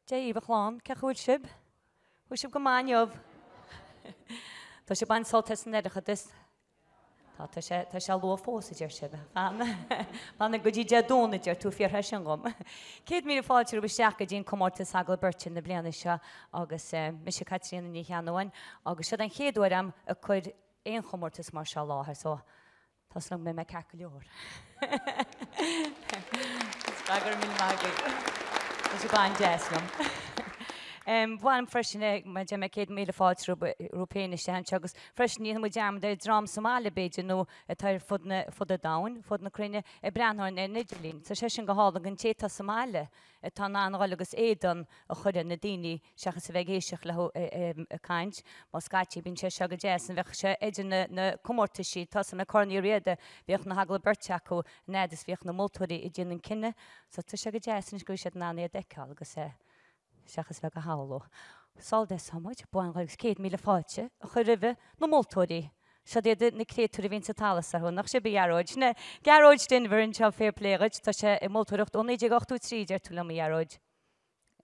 Dia dhaoibh a chlann, cén chaoi a bhfuil sibh? Bhfuil sibh go maith inniu? Tá sibh ag baint sult as an Oireachtas? Tá, tá sé, tá sé luath fós, a deir sibh. Fan, fan go dtí Dé Domhnaigh, a deir tú, fiafraigh sin dhom. 100,000 fáilte romhaibh isteach go dtí an comórtas Agallamh Beirte na bliana seo agus mise Caitríona Ní Cheannabháin agus seod an chéad uair a'm ag cur aon chomórtas mar seo i láthair so Tá súil agam go mbeidh mé ceart go leor. Go raibh míle maith agaibh. Tá sibh an-deas liom. Ba mhaith liom freisin, mar a deir mé, 100,000 fáilte romhaibh féin isteach anseo agus freisin ní dhéanfaidh muid dearmad ar an dream sa mbaile, b'fhéidir, nó atá ar fud na, fud an domhain, fud na cruinne, ag breathnú orainn ar an idirlíon. Tá sé sin go hálainn don té atá sa mbaile, atá in ann a dhul agus éadan a chur ar na daoine seachas a bheith ag éisteacht leo ag caint. Mar scaití bíonn sé seo go deas, an bheadh sé idir na comórtaisí, tá san ag Corn Uí Riada, bhíodh na hagallaimh beirte acu an fhad is bhíodh na moltóirí ag déanamh an cinneadh. So tá sé go deas anois go bhfuil siad in ann iad a fheiceáil agus seachas bheith á shamhlú. Sula dtosóidh muid, ba mhaith liom agus 100,000 fáilte a chur roimhe na moltóirí. Siod iad na créatúir a bhíonn sa talamh orthu, nach sibh a Ghearóid? Sin é Gearóid Denvir anseo, fair play dhuit, tá sé ag moltóireacht ó 1983, deir tú liom, a Ghearóid.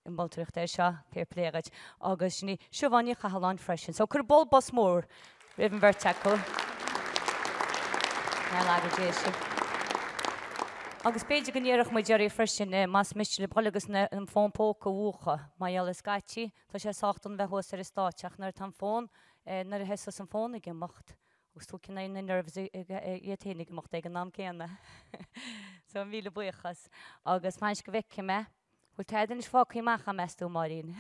Ag moltóireacht air seo, fair play dhuit. Agus sin í Siobhán Ní Chathalláin freisin. So cuir bualadh bos mór roimh an bheirt acu. Nár laga Dia sibh. Agus b'fhéidir go n-iarrfadh muid oraibh freisin, más miste libh dhul agus an fón póca a mhúchadh, mar gheall ar scaití, tá sé sách dona bheith thuas ar an stáitse ach nuair atá an fón, nuair a thosaíos an fón ag imeacht, agus tú cineál na nerves iad féin ag imeacht ag an am céanna. So míle buíochas. Agus fan go bhfeicfidh mé. Bhfuil tada anois fágtha amach a'm meas tú, Máirín?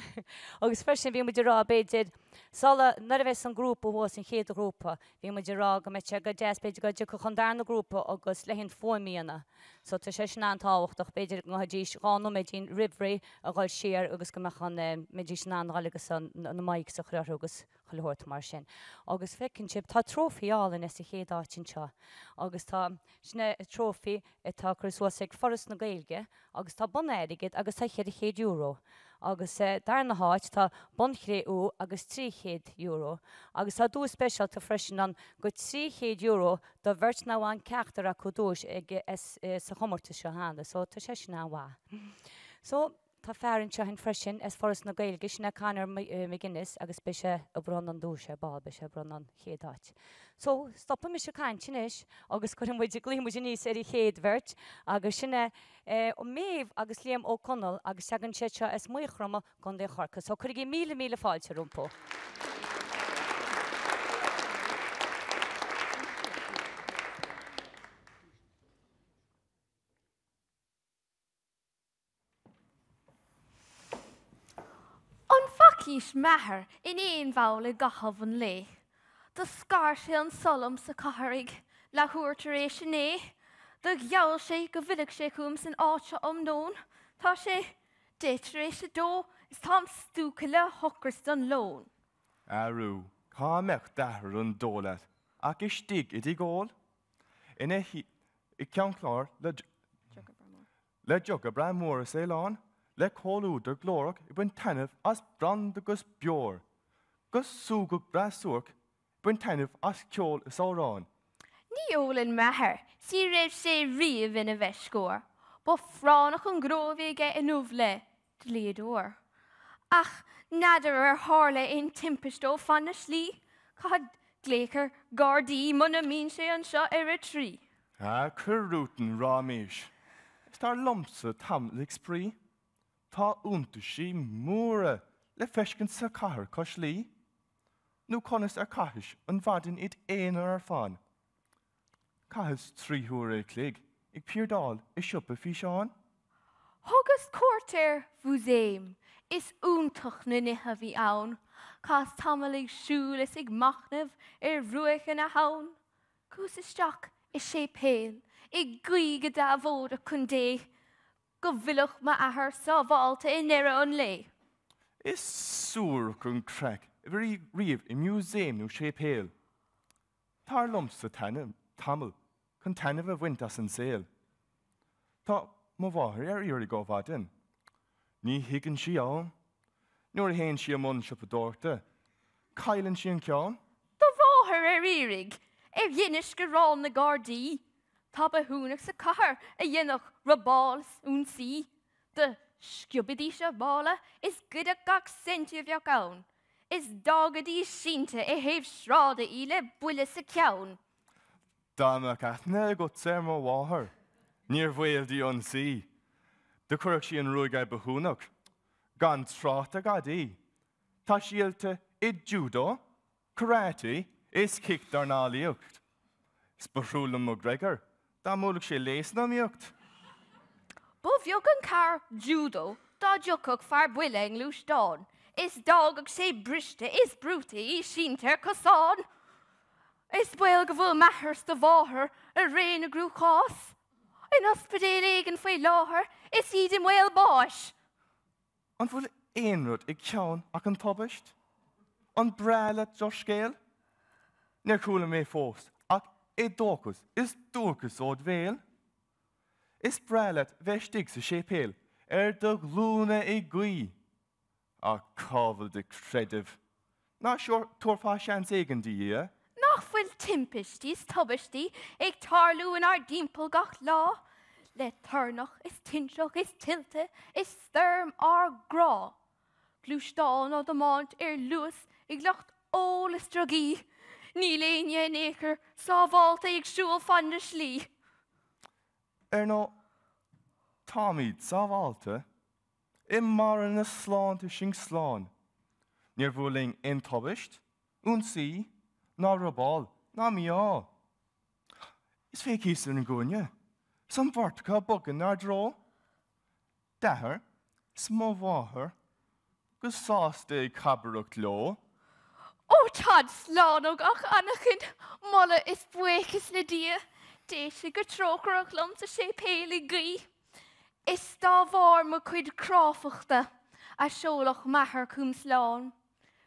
Agus freisin bhí muid ag rá b'fhéidir sula, nuair a bheas an grúpa thuas, an chéad ghrúpa, bhí muid ag rá go mbeadh sé go deas b'fhéidir go dtiocfadh an darna grúpa agus le an fuaim a dhéanamh. So tá sé sin an-tábhachtach, b'fhéidir go ngabhfaidís dhá nóiméidín roimh ré a dhul siar agus go mbeadh an, mbeidís in ann a dhul agus an, na mics a chur orthu agus chuile shórt mar sin. Agus feiceann sibh, tá trophy álainn as an chéad áit anseo agus tá, sin é trophy atá curtha suas ag Foras na Gaeilge agus tá bonn airgid agus tá €400. Agus sa darna háit tá bonn chré-umha agus €300. Agus tá duais speisialta freisin ann go €300 do bheirt nach bhfaigheann ceachtar acu duais ag sa chomórtas seo cheana. So tá sé sin an-mhaith. So tá fear anseo againn freisin as Foras na Gaeilge, sin é Conor McGuinness agus beidh sé ag bronnadh an duais ar ball, beidh sé ag bronnadh an chéad áit. So, stopfaidh mise ag caint anois agus cuirfidh muid, glaofaidh muid aníos ar an chéad bheirt agus sin é Méabh agus Liam Ó Conaill agus tagann siad seo as Maigh Chromtha, Contae Chorcaí. So, cuirigí míle míle fáilte rompu. An bhfacaís m'athair in aon bhall i gcaitheamh an lae? Do scar sé anso liom sa chathair ag leathuair tar éis a naoi. Do gheall sé go bhfillfeadh sé chugam san áit seo um nóin. Tá sé deich tar éis a dó is táim stiúgtha le hocras don lón. Arú, cá mbeadh d'athair an dóigh leat ach istigh i dtigh óil? Ina shuí ag ceann cláir le Le jug breá mór is é lán le comhluadar glórach ag baint taitneamh as branda 'gus beoir, 'gus súgach breá suairc ag baint taitneamh as ceol is amhráin. Ní ólann m'athair 's ní raibh sé riamh ina mheisceoir. Ba phráinneach an gnó a bhí aige inniu le dlíodóir. Ach n'fheadar ar tharla aon timpist dó fan na slí, caithfead glaoch ar Ghardaí muna mbíonn sé anseo ar a dtrí. Ah, cuir rúitan roimis, is tar liomsa tamall ag spraoi. Tá iontaisí móra le feiscint sa chathair cois Laoi. Nó conas ar chaithis an mhaidin id aonar ar fán? Chaitheas 3 huaire a chloig ag piardáil i siopa físeáin. Thugas cuairt ar mhúsaem, is iontach na nithe a bhí ann. Chaitheas tamall ag siúl is ag machnamh ar bhruacha na habhann. Chuas isteach i séipéal ag guí go deabhóideach chun Dé go bhfillfeadh m'athair sábhálta i ndeireadh an lae. Is suarach an craic a bhí riamh i músaem nó séipéal. Tar liomsa tamall chun taitneamh a bhaint as an saol. Tá mo mháthair ar iarraidh ó mhaidin. Ní thuigeann sí am. Nuair a théann sí i mbun siopadóireachta, cailleann sí an ceann. Do mháthair ar iarraidh? Ar dheinis gearán na Gardaí? Tá bithiúnach sa chathair a dhéanfadh robáil 's ionsaí. Do. Sciobaidís a mála is goideadh gach cent a bheadh ann, is d'fhágaidís sínte ar thaobh sráide í le buille sa cheann. Dá mbeadh aithne agatsa ar mo mháthair, níor bhaol di ionsaí. Do chuirfeadh sí an ruaig ar bithiúnach, gan trácht ar ghadaí. Tá sí oilte i judo, karate is cicdhornálaíocht. Is ba thrua liom McGregor dá mbuailfeadh sé léi san iomaíocht. Ba bheag an cabhair judo dá dtiocfadh fear buile i ngluaisteán is d'fhágfadh sé briste is brúite í sínte ar cosán. Is baol go bhfuil m'athair 's do mháthair araon i gcruachás, in ospidéal éigin faoi láthair is iad i mbaol báis. An bhfuil aon rud id cheann ach an tubaist? An breá leat drochscéal? Níor chuala mé fós ach éadóchas is dualgas ód bhéal. Is breá leat bheith istigh sa séipéal ar do ghlúine ag guí. Ach cá bhfuil do chreideamh? Nach dtabharfá seans éigin do Dhia? Nach bhfuil timpistí is tubaistí ag tarlú inár dtimpeall gach lá, le toirneach is tintreach is tuilte is stoirm ár gcrá, gluaisteáin á dtiomáint ar luas ag lucht óil is drugaí, níl éinne in aon chor sábhálta ag siúl fan na slí. Ar ndóigh, táimid sábhálta. I mbarra na sláinte sinn slán. Níor bhuail linn aon tubaist, ionsaí, ná robáil, ná mí-ádh. Is féach thíos ar an gcúinne, 's an bheirt acu ag bogadh inár dtreo. D'athair 's mo mháthair go sásta ag cabaireacht leo. Ó táid slán ó gach anachain, moladh is buíochas le Dia, d'éist siad go trócaireach liom sa séipéal ag guí. Is dá bharr mo chuid cráifeachta a seoladh m'athair chugam slán.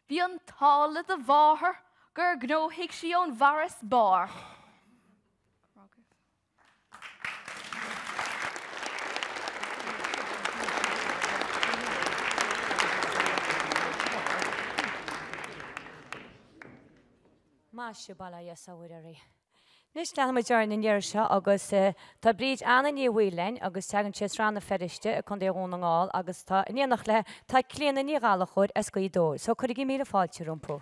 Bhí an t-ádh le do mháthair gur ghnóthaigh sí ón bhfarasbarr. Maise, bail ó Dhia 's ó Mhuire oraibh. Anois leanfaimid orainn an iarraidh seo agus tá Bríd Anna Ní Bhaoill linn agus tagann sí as Rann na Feirste i Contae Dhún na nGall agus tá in éineacht léi tá Clíona Ní Ghallchóir as Gaoth Dobhair. So cuirigí míle fáilte rompu.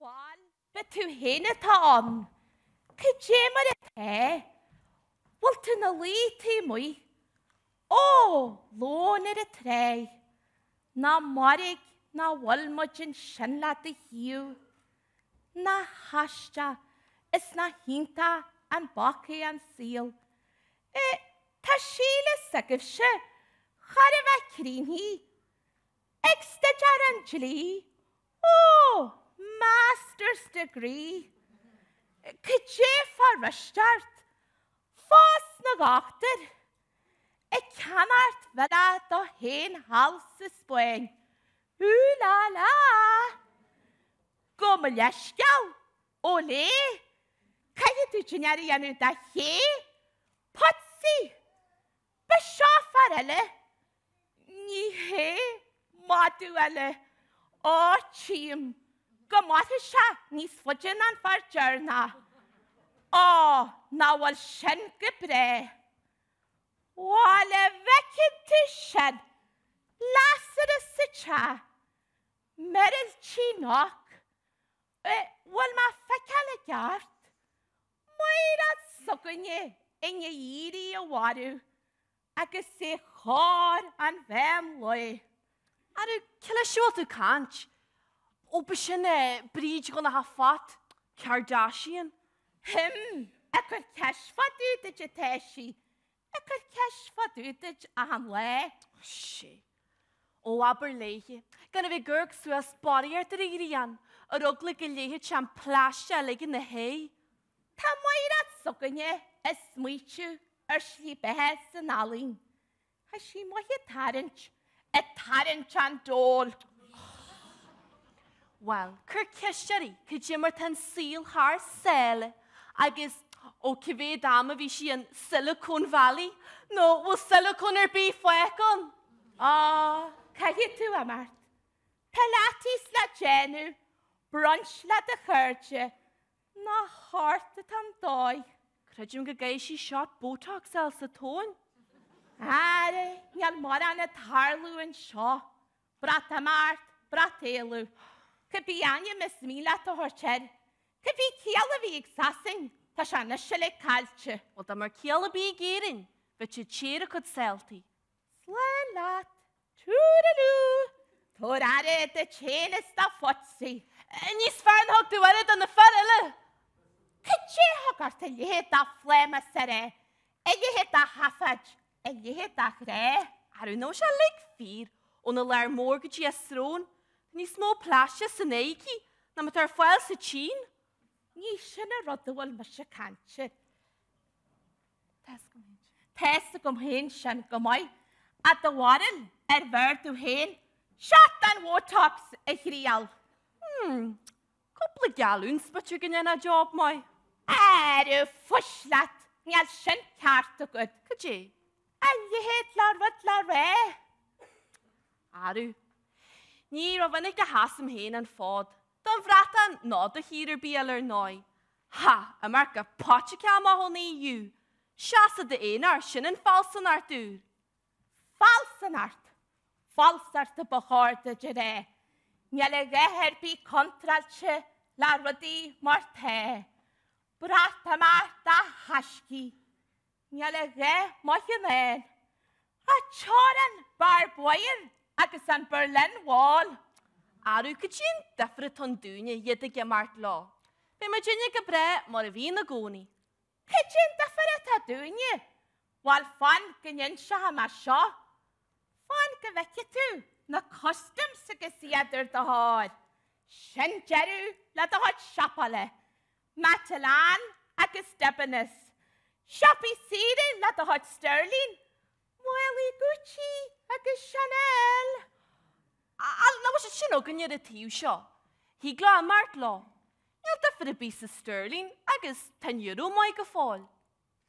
Bhail, ba tú fhéin atá ann. Cad é mar atá? Bhfuil tú 'na luí taobh amuigh? Ó, lón ar an tráigh. Ná mairg nach bhfuil muid ansin le do thaobh. Nach haisteach is nach hiontach an boc é an saol. Tá Síle s'agaibhse chóir a bheith críochnaithe. Ag staidéar an dlí. Ó! Master's degree. Cad é fá Risteard? Fós 'na dhochtúir. Ag ceannacht villa dó féin thall sa Spáinn. Ú lá lá! Gabh mo leithscéal, ó léigh. Caithfidh tú dinnéar a dhéanamh do ché. Potsie! Ba seo fear eile. Ní hé, madadh eile. Á, tchím go mairfidh sé níos faide ná an fear deireanach. Á, nach bhfuil sin go breá. Bhail a bhfeiceann tú sin, lasair sa teach, Meiril Tí Knock. Bhfuil mé ag feiceáil i gceart? Mairéad s'againne i ndiaidh iarraidh a mharú agus é chóir an mheán lae. Arú, cé leis a bhfuil tú ag caint? Ó, ba sin é Bríd Dhonncha Phat, Kardashian. Him, ag cur ceist fá dtaobh duit atá sí, ag cur ceist fá dtaobh duit achan lá. Ó, sé. Ó, abair léithe, gan a bheith ag amharc suas barraíocht ar an ghrian, ar eagla go léifeadh sé an plaisteach uilig ina haghaidh. Tá Mairéad s'againne ag smaoitiú ar shlí beatha san ealaín. Tá sí maith ag tarraingt, ag tarraingt an dole. Bhuel, cuir ceist uirthi cad é mar tá an saol thar sáile agus ó cá mhéad am a bhí sí in Silicon Valley nó bhfuil silicone ar bith fágtha ann? Á, caithfidh tú imeacht. Pilates le déanamh. Brunch le do chairde, nach ort atá an dóigh. Creidim go gcaithfidh sí shot Botox a fháil sa tóin. Ara, níl mórán ag tarlú anseo. Breatimeacht, Breatéalú. Cibé ainm is mian leat a thabhairt air, cibé ciall a bhí ag Sasain, tá sé anois uilig caillte. Bhuel, dá mbeadh ciall ar bith ag Éirinn, bheadh siad saor a cuid seoltaí. Slán leat. Toodaloo! Tabhair aire duit féin is do Photsy. Níos fearr ná thug tú aire do na fir eile! Cad é a thug ort a leithéid de phlámás a rá, a leithéid de sheafóid, a leithéid de chrá? Arú, nach bhfuil sé uilig fíor, óna ladhar mór go dtí a srón, tá níos mó plaisteach san aghaidh aici ná mar atá ar fáil sa tSín. Ní sin an rud a bhfuil mise ag caint air. Tá's agam féin sin go maith. Ach do bharúil ar bhfearr tú féin shot den Bhotox a thriail? Hmm, cúpla galún b'fhéidir go ndéanfadh job maith. Arú, fuis leat, níl sin ceart agat. Cad é? A leithéid de rud le rá. Arú. Ní rómhinic a sheasaim féin an fód, don Bhreatain ná do thír ar bith eile ar ndóigh. Ha! Imeacht go paiteachá amach ón EU! Seas i d'aonar, sin an fealsúnacht úr! Fealsúnacht! Falsacht a ba chóir duit a rá. Níl a dhath ar bith contráilte le rudaí mar tá. Breatimeacht a thaiscí. Níl a dhath maith i ndán. Ach teorainn barbed wire agus an Berlin Wall. Arú, cad é an difear atá ann dúinne iad ag imeacht leo? Beidh muidinne go breá mar a bhí ina gcónaí. Cad é an difear atá dúinne? Bhuel, fan go n-inseoidh mé seo. Fan go bhfeicfidh tú na customs agus iad ar do thóir. Sin deireadh le do chuid siopála. Matalan agus Dibbinis. Siopaí saoire le do chuid sterling, málaí Gucci agus Chanel. Ach nach bhfuil siad sin againne ar an taobh seo? Thig leo imeacht leo. Níl difear ar bith sa sterling agus tá an euro maith go fóill.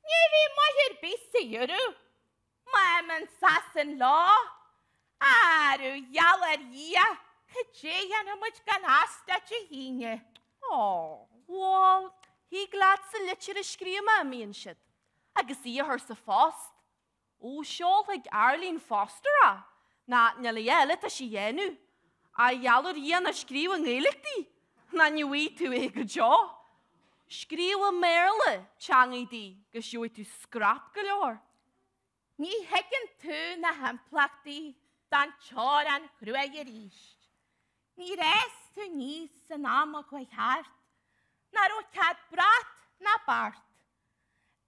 Ní bhíonn maith ar bith sa euro. Má imíonn Sasain leo. Arú, gheall ar Dhia, cad é a dhéanfaidh muid gan eastát a shíneadh? Ó, bhuel, thig leatsa litir a scríobh má imíonn siad, agus í a chur sa phost. Ó, seol chuig Arlene Foster é, ná níl a dhath eile atá sí a dhéanamh. A gheall ar Dhia ná scríobh i nGaeilge di, ná ní bhfaighidh tú é go deo. Scríobh i mBéarla, teangaidh di, 'gus gheobhaidh tú scrap go leor. Ní thuigeann tú na himpleachtaí den teorainn chruaidh arís. Níor fhás tú aníos san am a chuaigh thart, nach raibh cead brat ná beart.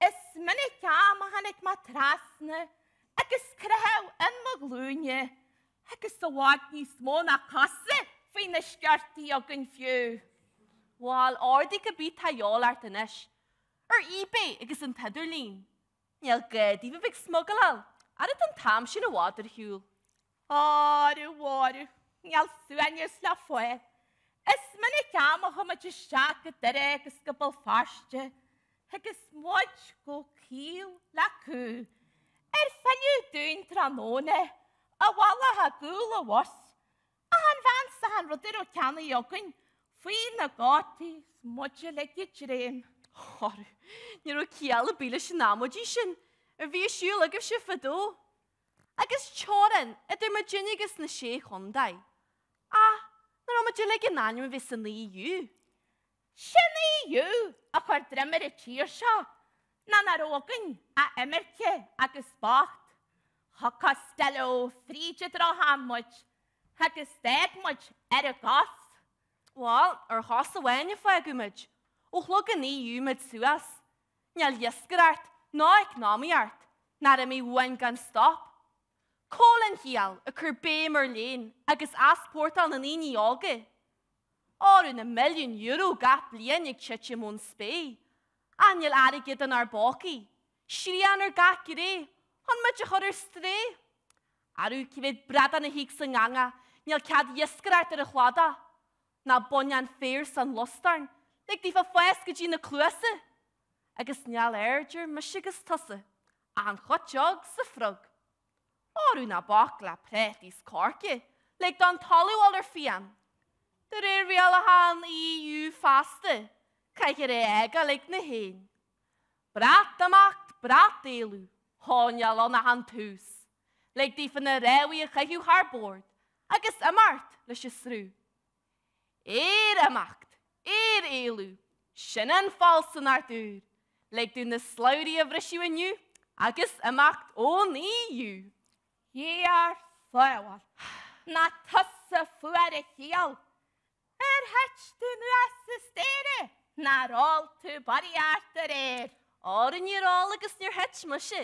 Is minic am a tháinig mé trasna agus croitheadh in mo ghlúine agus i bhfad níos mó ná cosa faoi na sciortaí againn fiú. Bhal, ordaigh cibé tá de dhíobháil ort anois, ar eBay agus an t-idirlíon. Níl gá daoibh a bheith ag smugaláil, ara tá an t-am sin i bhfad ar shiúl. Arú, arú, níl suaimhneas le fáil. Is minic am a chuaigh muid isteach go Doire agus go Béal Feirste agus muid chomh caol le cú. Ar filleadh dúinn tráthnóna, i bhfolach i gcúl an bhus, Achan bhean 's achan rud a raibh ceannaithe againn faoi na gcótaí 's muid uilig ag dréim. Arú, ní raibh ciall ar bith leis an amaidí sin a bhí ar siúl agaibhse fadó. Agus teorainn idir muidinne agus na Sé Chontae. Ach, nach raibh muid uilig in ainm a bheith san EU? Sin EU a chuir droim ar an tír seo ná nach raibh againn ach imirce agus bocht. Thug Costello fríd an droch-am muid agus d'fhág muid ar an gcos. Bhuel, ar chos amháin a fágadh muid, ó shlog an EU muid suas. Níl iascaireacht ná eacnamaíocht nár imigh uainn gan stop. Cá bhfuil an chiall ag cur béim ar léann agus easpórtáil na ndaoine óga. Arú na milliúin euro gach bliain ag titim ón spéir. Ach níl airgead inár bpócaí. Srian ar gach gné, chun muid a chur ar strae. Arú, cé mhéad bradán a thig sa nGanga, níl cead iascaireacht ar an chladach. Ná bain an féar 's an lustárn, lig daofa fás go dtí na cluasa. Agus níl aird ar mise agus tusa, ach an cut óg 's an frog. Arú ná bac le prátaí 's coirce, lig don talamh dul ar fian. De réir rialacha an EU feasta, caithfear é a fhágáil ag na héin. Breatimeacht, brat-éalú, Ó níl ann ach an tús. Lig daofa na rabhaidh a chaitheamh thar bord agus imeacht leis an sruth. Ar imeacht, ar éalú, sin an fealsúnacht úr, lig dúinn na slabhraí a bhriseadh inniu agus imeacht ón EU. Dia ár sábháil, nach tusa fuar a chiall! Ar thit tú anuas sa staighre? Nár ól tú barraíocht aréir? Ara níor ól agus níor thit mise.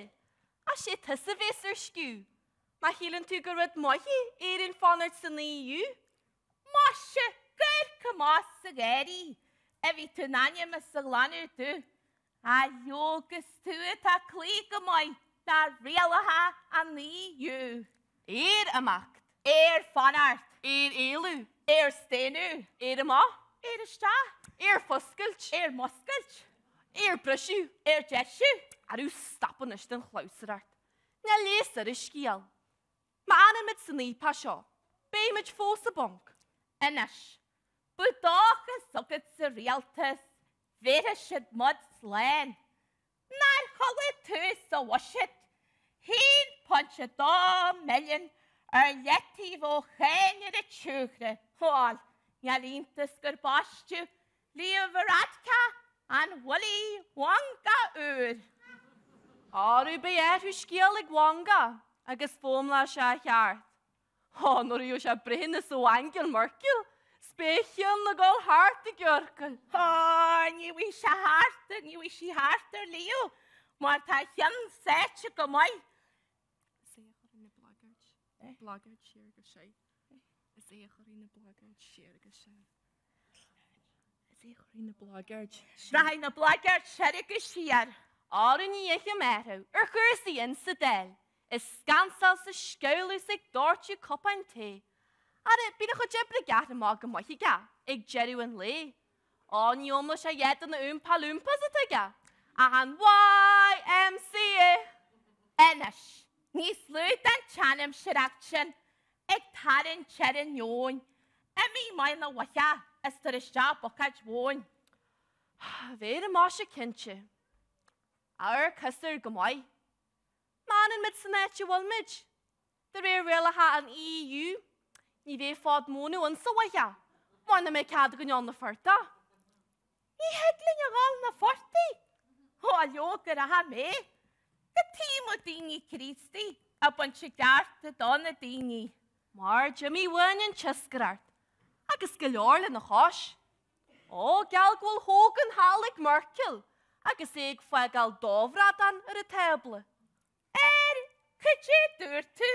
Ach sé tusa a bhéas ar sciú. Má shíleann tú gur rud maith é Éirinn fanacht san EU. Maise, gurb amach sa gharraí a bhí tú in ainm is a ghlanadh dubh. A leoga is tú atá cloí go maith le rialacha an EU. Ar imeacht. Ar fanacht. Ar éalú. Ar staonadh. Ar amach. Ar isteach. Ar foscailt. Ar muscailt. Ar briseadh. Ar deisiú. Arú stop anois den chlabhsúireacht. Níl leigheas ar an scéal. Má fhanann muid san fhaopach seo, beidh muid fós i bponc. Anois, bíodh dóchas agat sa rialtas, bhéarfaidh siad muid slán. Nár chuala tú sa bhuiséad 1.2 milliún ar leataobh ó cháin ar an tsiúcra? Bhal, níl iontas gur baisteadh Leo Varadkar an Willy Wonka úr. Arú beidh athrú scéil ag Wonka agus foghlaimeoidh sé a cheart. Ó, nuair a gheobhaidh sé breithiúnas ó Angela Merkel, 's beidh a cheann ag dul thart i gciorcal. Ó, ní bhfaighidh sé thart, ní bhfaighidh sí thart ar Leo, mar tá a cheann sáite go maith. Is é a chuirfidh na blagaird, blagaird siar go sé. Is é a chuirfidh na blagaird siar agus seal. Is é a chuirfidh na blagaird siar. Rachaidh na blagaird siar agus siar. Arú ní fheicim athrú ar chúrsaí insa Dáil, ag scansáil 's ag sceamhlú 's ag doirteadh cupáin tae. Ara, bíonn a chuid oibre gearrtha amach go maith aige ag deireadh an lae. Ó, ní iomlá sé a dhath de na Oompa Loompas atá aige, ach an YMCA! Anois, níos lú den tseanaimsireacht sin ag tarraingt ar an neoin, imigh maith na bhfaiche is tar isteach buicéid mhóin. Bhéarfaidh mise cinnte. Amharc thusa air go maith. Má fhanann muid san áit a bhfuil muid, de réir rialacha an EU, ní bheidh fód móna ann sa bhfaiche mar nach mbeidh cead againn dul 'na phortach. Ní thig linn a dhul 'na phortaigh. Ó, a leoga rachaidh mé. Cad tuige mo daoine Críostaí ag baint a gcearta do na daoine. Mar d'imigh uainn an tsioscaireacht agus go leor lena chois. Ó, geall go bhfuil Hogan thall ag Merkel agus é ag fágáil dóbhradán ar an tábla. Ar cad é dúirt tú?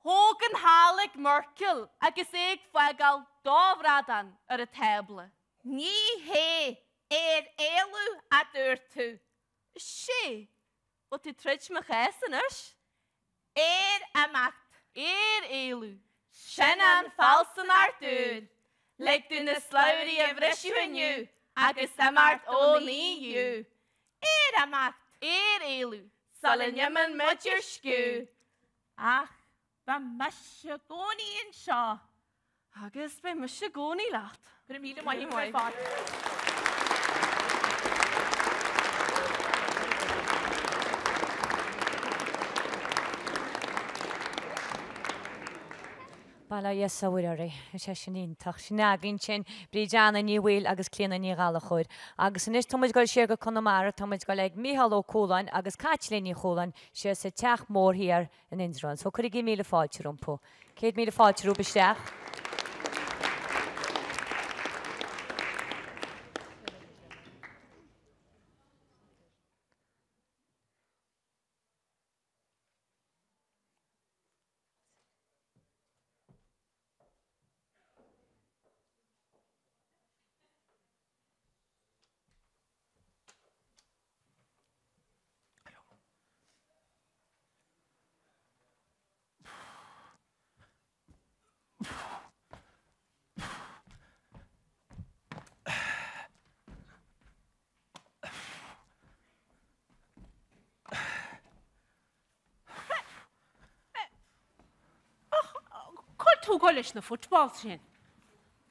Hogan thall ag Merkel agus é ag fágáil dóbhradán ar an tábla. Ní hé, ar éalú a dúirt tú. Sé, bhfuil tú troid mo chás anois? Ar imeacht. Ar éalú. Sin an fealsúnacht úr. Lig dúinn na slabhraí a bhriseadh inniu agus imeacht ón EU. Ar imeacht. Ar éalú. Sula n-imíonn muid ar sciú. Ach beidh mise i gcónaí anseo. Agus beidh mise i gcónaí leat. Go raibh míle maith agat ar fad. Bail ó Dhia 's ó Mhuire oraibh. Bhí sé sin iontach. Sin againn sin, Bríd Anna Ní Bhaoill agus Clíona Ní Ghallchóir. Agus anois tá muid ag dul siar go Conamara, tá muid ag dul ag Mícheál Ó Cualáin agus Caitlín Ní Chualáin siar sa Teach Mór Thiar in Indreabhán. So cuirigí míle fáilte rompu. 100,000 fáilte romhaibh isteach. Ach cá bhfuil tú ag dul leis na footballs sin?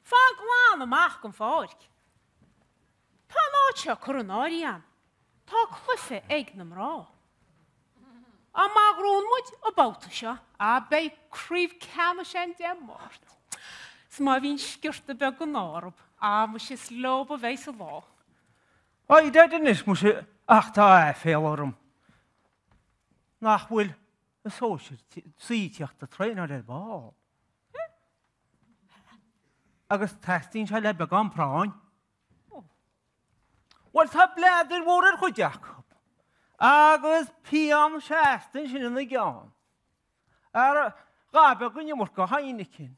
Fág lán amach den pháirc. Tá an áit seo curtha in áirithe a'm. Tá cluiche ag na mná. Á má ghnóthaíonn muid an babhta seo, á beidh craobh ceannais a'inn Dé Máirt. 'S má bhíonn sciorta beag den ár, á muise is leob a bheidh's an lá. Oided anois muise ach tá aiféala orm nach bhfuil na sóisir C ag teacht ag traenáil ar ball. Agus teastaíonn sé le beagán práinn. Bhuel tá bladar mhór ar chuid acu agus pian seasta ansin ina gceann. Ara dhath beag an iomarca Heineken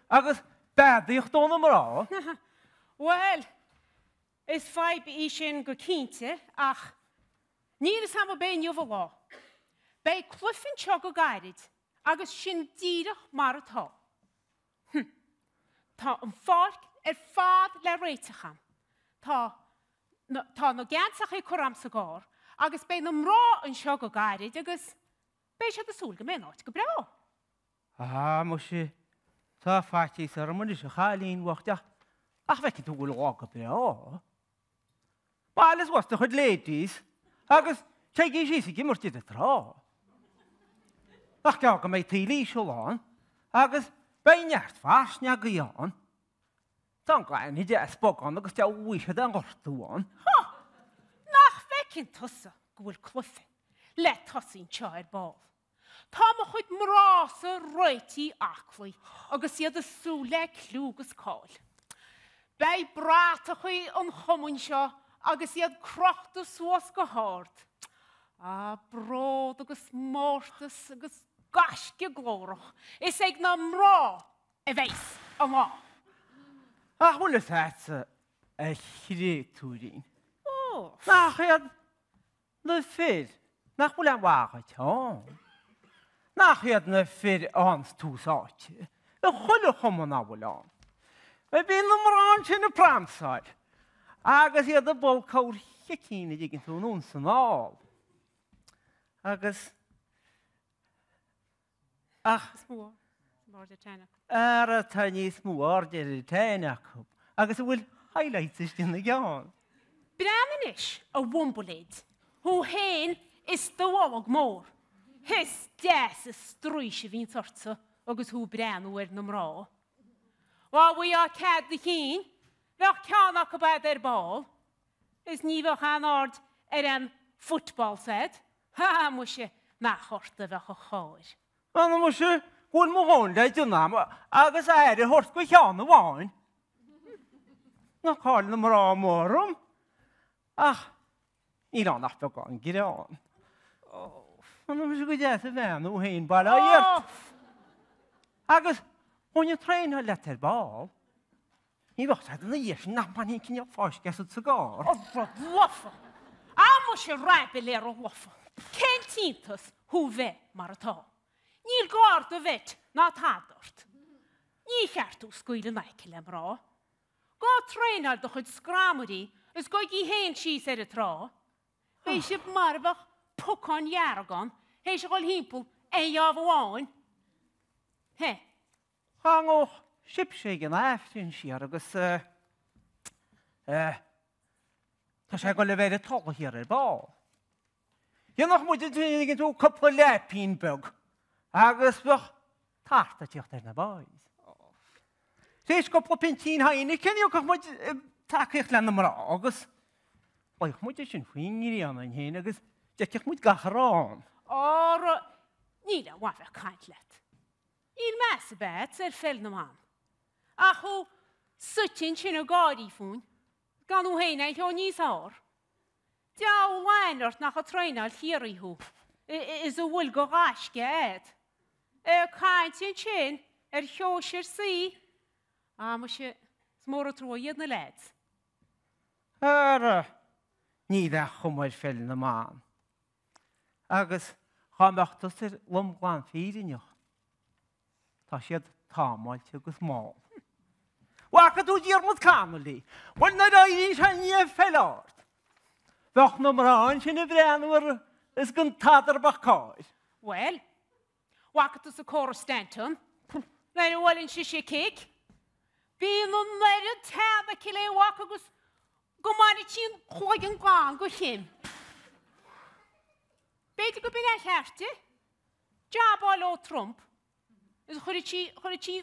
agus beadaíocht ó na mná. Bhuel, is fadhb í sin go cinnte ach níl fhios a'm ab é inniu an lá. Beidh cluiche anseo go gairid agus sin díreach mar atá. Hm. Tá an pháirc ar fad le réiteach a'm. Tá na, tá na geansachaí curtha a'm sa gcarr agus beidh na mná anseo go gairid agus beidh siad ag súil go mbeidh an áit go breá. Á, muise, tá faitíos orm anois a chailín bhoicht ach, ach bhfeiceann tú go bhfuil an lá go breá. Bailigh suas do chuid ladies agus téigí síos ag imirt ar an trá. Nach gearr go mbeidh taoille íseal ann agus beidh neart farsneagaí ann. Tá an gaineamh deas bog ann agus deabhal a bhfaighidh siad aon ghortú ann. Há! Nach bhfeiceann tusa go bhfuil cluiche le tosaí anseo ar ball? Tá mo chuid mná-sa réitithe aclaí agus iad ag súil le cliú agus cáil. Beidh bratachaí an chumainn seo agus iad crochta suas go hard. Ah, bród agus mórtas agus gaisce glórach, is ag na mná a bheas an lá. Ach bhfuil fhios a'dsa, a chréatúirín, nach iad Na fir, nach bhfuil aon mhaith dhuit ann? Nach iad na fir a fhaigheanns tús áite i chuile chumann a bhfuil ann? Bíonn na mná ansin ag pramsáil agus iad ag dul corr-chicín a dtuigeann tú anonn 's anall. Agus. Ach. Is mó aird ar teine acu. Ara tá níos mó aird ar an teine acu agus a bhfuil highlights istigh ina gceann. Breathnaigh anois, a bhumbailéid, thú fhéin is do bholg mór. Is deas an straois a bhíonns ortsa agus thú ag breathnú ar na mná. Dá bhfaighfeá cead do chinn, bheadh ceann acu a'd ar ball. Is ní bheadh aon aird ar an football s'a'd. Ha, muise, nach ort a bheadh an chóir. Ana muise, go bhfuil mo dhóthain le déanamh a'm agus aire a thabhairt do cheann amháin. Ná cáil na mná amuigh orm. Ach níl ann ach beagán greann. Ana muise go deas a bhean thú féin, bail ó Dhia ort. Agus gheobhainn ag traenáil leat ar ball. Ní bheadh tada ina dhiaidh sin nach mbainfinn cineál fáisc asat sa gcarr. A rud lofa! Á muise raibiléara lofa! Cén t-iontas thú bheith mar atá? Níl gar do bheit ná tada ort. Ní cheart thú scaoileadh in aice le mná. Gabh ag traenáil do chuid scramairí is gabhaigí féin síos ar an trá. Beidh sibh mar a bheadh pocán dhearg ann théis a dhul thimpeall aon gheábh amháin. He. Thángódh sibhse ag an Aifreann siar agus eh tá sé ag dul a bheith ar an tulaigh thiar ar ball. Dhéanfadh muid an dtuigeann tú cúpla leaipín beag agus bheadh tart ag tíocht ar na boys. Théis cúpla pintín Heineken íocfadh muid tacaíocht le na mná agus luífeadh muid ansin faoin ngrian againn féin agus d'fheicfeadh muid gach a raibh ann. Ara, níl aon mhaith bheith ag caint leat. Níl meas ar bith a'd ar pheil na mban. Ach thú suite ansin ag gáirí fúinn, gan thú féin aon cheo níos fearr. Deabhal aithne ort nach ag traenáil Chiarraí thú, is a bhfuil de ghaisce a'd. Ag caint ansin ar shóisir C, ah muise, is mór an trua iad na leaids. Ara, níl aon chuma ar pheil na mban. Agus dhá mbeadh tusa ar lom glan fírinneach, tá siad támáilte agus mall. Bhfaca tú Diarmuid Connolly? Bhuel, nuair a éiríonn sé i ndiaidh pheil ard, bheadh na mná ansin ag breathnú air is gan tada ar bheadh cáil. Bhuel, bhfaca tusa Cora Stanton? Nuair a bhuaileann sise cic? Bíonn an oiread teann aici le mhac agus go mbainfeadh sí an cloigeann glan de Chim. B'fhéidir gurb in é a cheart di, jab a fháil ó Trump is chuirfeadh sí, chuirfeadh sí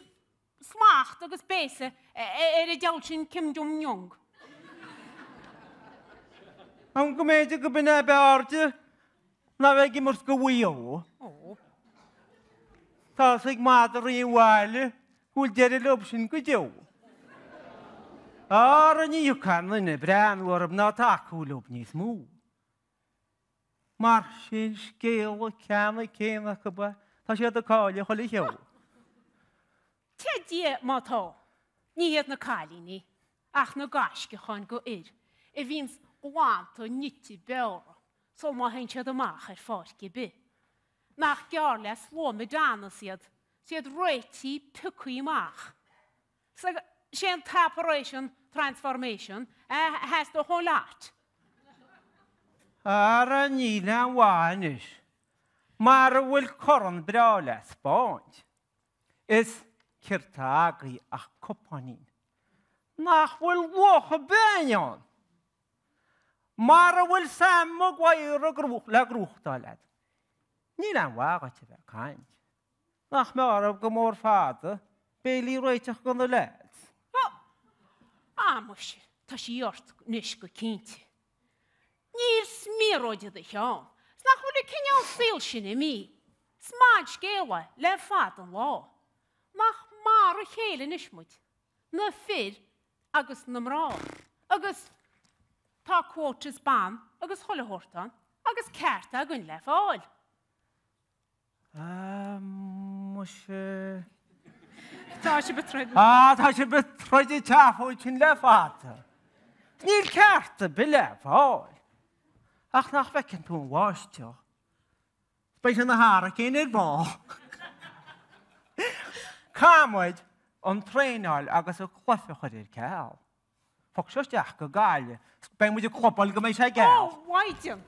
smacht agus béasa ar an diabhal sin Kim Jong Jong. An go mb'fhéidir gurb in é b'fhearr di ná bheith ag imirt do Mhaigh Eo. Tá fhios ag madraí an bhaile go bhfuil deireadh leo sin go deo. Ara ní thiocfadh aon duine breathnú orthu ná tacú leo níos mó. Mar sin scéal ceannann céanna acu é, tá siad ag cailleadh chuile cheo. Tia Dia má tá, ní hiad na cailíní ach na gaisceacháin go fhir a bhíonns glanta nite bearrtha sul má théann siad amach ar pháirc ar bith. Nach gearr le slua Madonnas iad, 's iad réitithe pioctha amach. 'Sé an t-operation transformation a theastódh ón lot. Ara níl aon mhaith anois mara bhfuil corn breá le 'spáint. Is céard tá agaibh ach cupáinín. Nach bhfuil luach ar bith ann. Mara bhfuil Sam Maguire le gnóthachtáil agat. Níl aon mhaith dhuit a bheith ag caint. Nach mb'fhearr go mór fada béilí a réiteach do na leaids? Á, muise, tá sí ort anois go cinnte. Níl smior i do cheann, 's nach bhfuil an cineál saoil sin imithe. 'S maith an scéal é le fada an lá. Nach mar a chéile anois muid, na fir agus na mná. Agus tá quotas ban agus chuile shórt ann agus cearta againn le fáil. Ah, muise. Tá sibh ag troid. Ah, tá sibh ag troid an tseafóid sin le fada. Níl ceart ar bith le fáil. Ach nach bhfeiceann tú an bháisteach? Beidh sé ina hurricane ar ball. Caithfidh muid an traenáil agus an cluiche a chur ar ceal. Fág seo isteach go Gaillimh. Beidh muid ag clubáil go mbeidh sé geal. Ó, mhaighdean!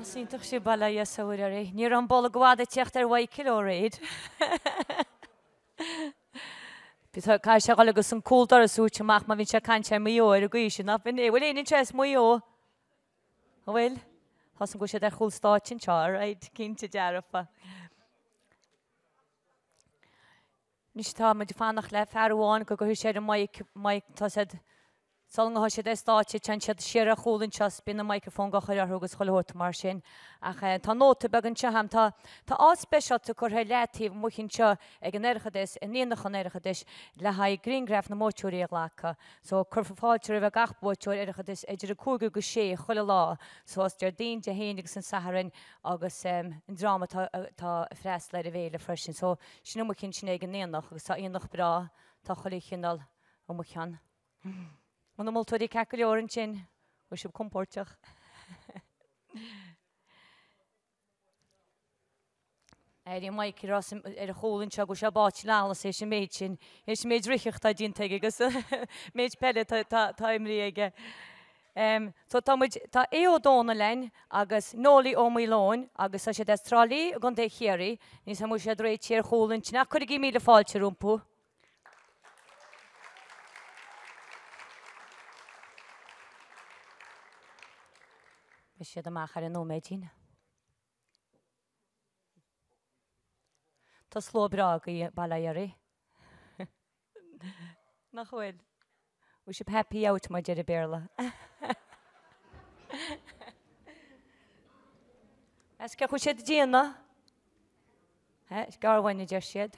Is iontach sibh, bail ó Dhia is a Mhuire oraibh. Ní raibh an bolg i bhfad ag teacht ar Mhichael ó aréir. Caithfidh sé a dhul agus an cúl doras a thabhairt amach má bhíonn sé ag caint ar Mhaigh Eo ar an gcaoi sin, nach bhfuil éinne anseo as Maigh Eo? An bhfuil? Tá 's agam go bhfuil siad ar chúl stáitse anseo, alright, cinnte dearfa. Anois tá muid ag fanacht le fear amháin go gcuirfidh sé ar an mic, mic, tá siad, sula ngabhfaidh siad ar stáitse, téann siad siar ar chúl anseo is bíonn an microphone á chur orthu agus chuile shórt mar sin. Ach tá nóta beag anseo agam, tá, tá áit speisialta curtha ar leataobh amuigh anseo ag an Oireachtas, in Aonach an Oireachtais, le haghaidh grianghraif na mbuaiteoirí a ghlacadh. So, cuirfear fáilte roimh gach buaiteoir Oireachtais idir 5 go 6 chuile lá, so as Déardaoin, Dé hAoine agus an Satharn agus an dream atá atá ag freastal ar an bhféile freisin. So, sin amuigh ansin ag an aonach agus tá aonach breá, tá chuile chineál amuigh ann. Bhfuil na moltóirí ceart go leor ansin, bhfuil sibh compóirteach? Airím Michael Ross ar a chúl anseo go bhfuil sé báite le allas théis an méid sin, théis an méid ritheacht atá déanta aige agus méid peile atá imrithe aige. So tá muid, tá Aodh Ó Dónaill linn agus Noelie Ó Maoileoin agus tá siad as Trá Lí i gContae Chiarraí. Níl 's agam an bhfuil siad réitithe ar chúl ansin ach cuirigí míle fáilte rompu. Beidh siad amach ar an nóiméidín. Tá slua breá agaibh, bail ó Dhia oraibh. Nach bhfuil? Bhfuil sibh happy out mar deir an Béarla? Is cé chuaigh siad ag déanamh? Is gearr uainn a deir siad.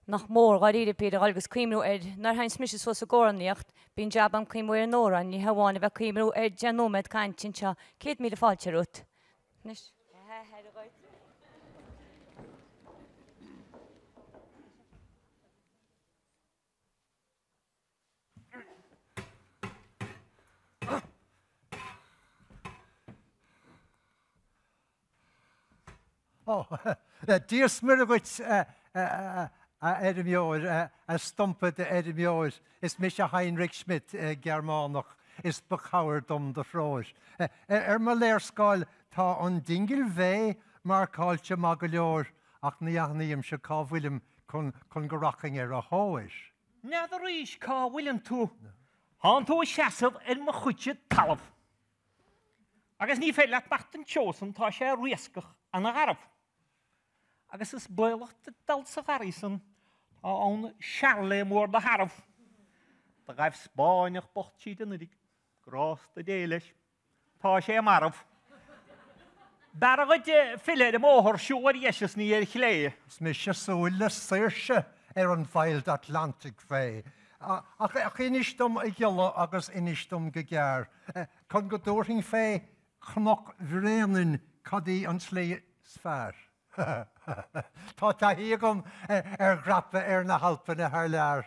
Nach mór, dháiríre píre, a dhul agus cuimhniú air. Nuair a théanns mise suas ag amhránaíocht, bíonn jab a'm cuimhniú ar an amhrán, ní hamháin a bheith ag cuimhniú ar 10 nóiméad cainte anseo. 100,000 fáilte romhat. Anois. Ó, Dia 's Muire dhuit, A fheirmeoir, a stumpa d'fheirmeoir, is mise Heinrich Schmidt, Gearmánach, is ba chabhair dom do threoir. Ar mo léarscáil tá an Dingle Bhay marcáilte maith go leor ach ní aithnímse cá bhfuilim chun go rachainn ar a thóir. N'fheadaraís cá bhfuileann tú. Tánn tú ag seasamh ar mo chuidse talaimh. Agus ní féidir leat imeacht an treo san, tá sé riascach ana-gharbh. Agus is baolach duit dul sa gharraí san, tá ann Searlae mór do shearbh. Do ghaibh Spáinneach bocht tríd anuiridh, grásta Dé leis, tá sé marbh. B'fhearra dhuit filleadh ar an mbóthar, siúl ar dheis is ní ar chlé. Is mise ag súil le saoirse ar an Wild Atlantic Way. Ach inis dom a ghiolla agus inis dom go gearr, chun go dtabharfainn fé Chnoc Bhréanainn cad í an tslí is fearr? Tá taithí agam ar dhreapadh ar na hAlpanna thar lear,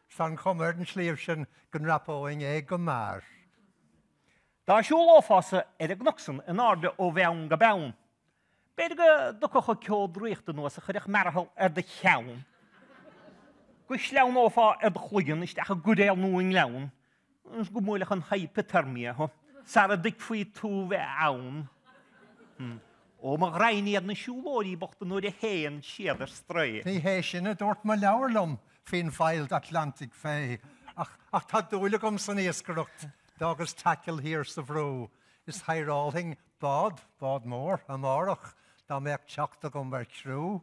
's tá an chuma ar an sliabh sin go ndreapóinn é go mear. Dá siúlófása ar an gcnoc san in airde ó bheann go beann, b'fhéidir go dtiocfadh an ceo draíochta anuas a chuirfeadh mearathal ar do cheann, go sleamhnófá ar do chloigeann isteach i gcoiréal nó i ngleann, is go mbuailfeadh an hypothermia thú sara dtuigfí tú bheith ann. Ó mo ghraidhin iad na siúlóirí bochta nuair a théann siad ar strae. Ní hé sin a dúirt mo leabhar liom faoin Wild Atlantic Way, ach tá dúil agam san iascaireacht, d'fhágas tackle thiar sa bhrú, is hire-álfainn bád, bád mór, amárach dá mbeadh teacht agam ar chriú.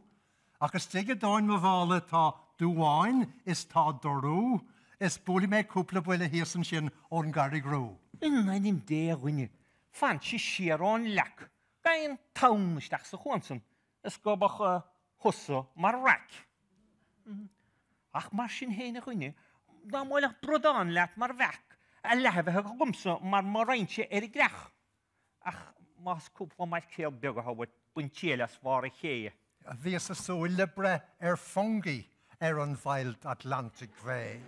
Ach istigh i dtóin mo mhála tá duáin is tá dorú, is buailfidh mé cúpla buille thíos ansin ón gCarraig Rua. In ainm Dé a dhuine, fanse siar ón leac, gabh an tonn isteach sa chuan san is gobadh thusa mar raic. Ach mar sin féin a dhuine, dá mbuailfeadh bradán leat mar bheach, a leath a bheadh agamsa mar mo roinnse ar an gcreach. Ach más cúpla maicréal beag atá uait, bain triail as bharr an ché. Bhíos ag súil le breith ar fungi ar an Wild Atlantic Way.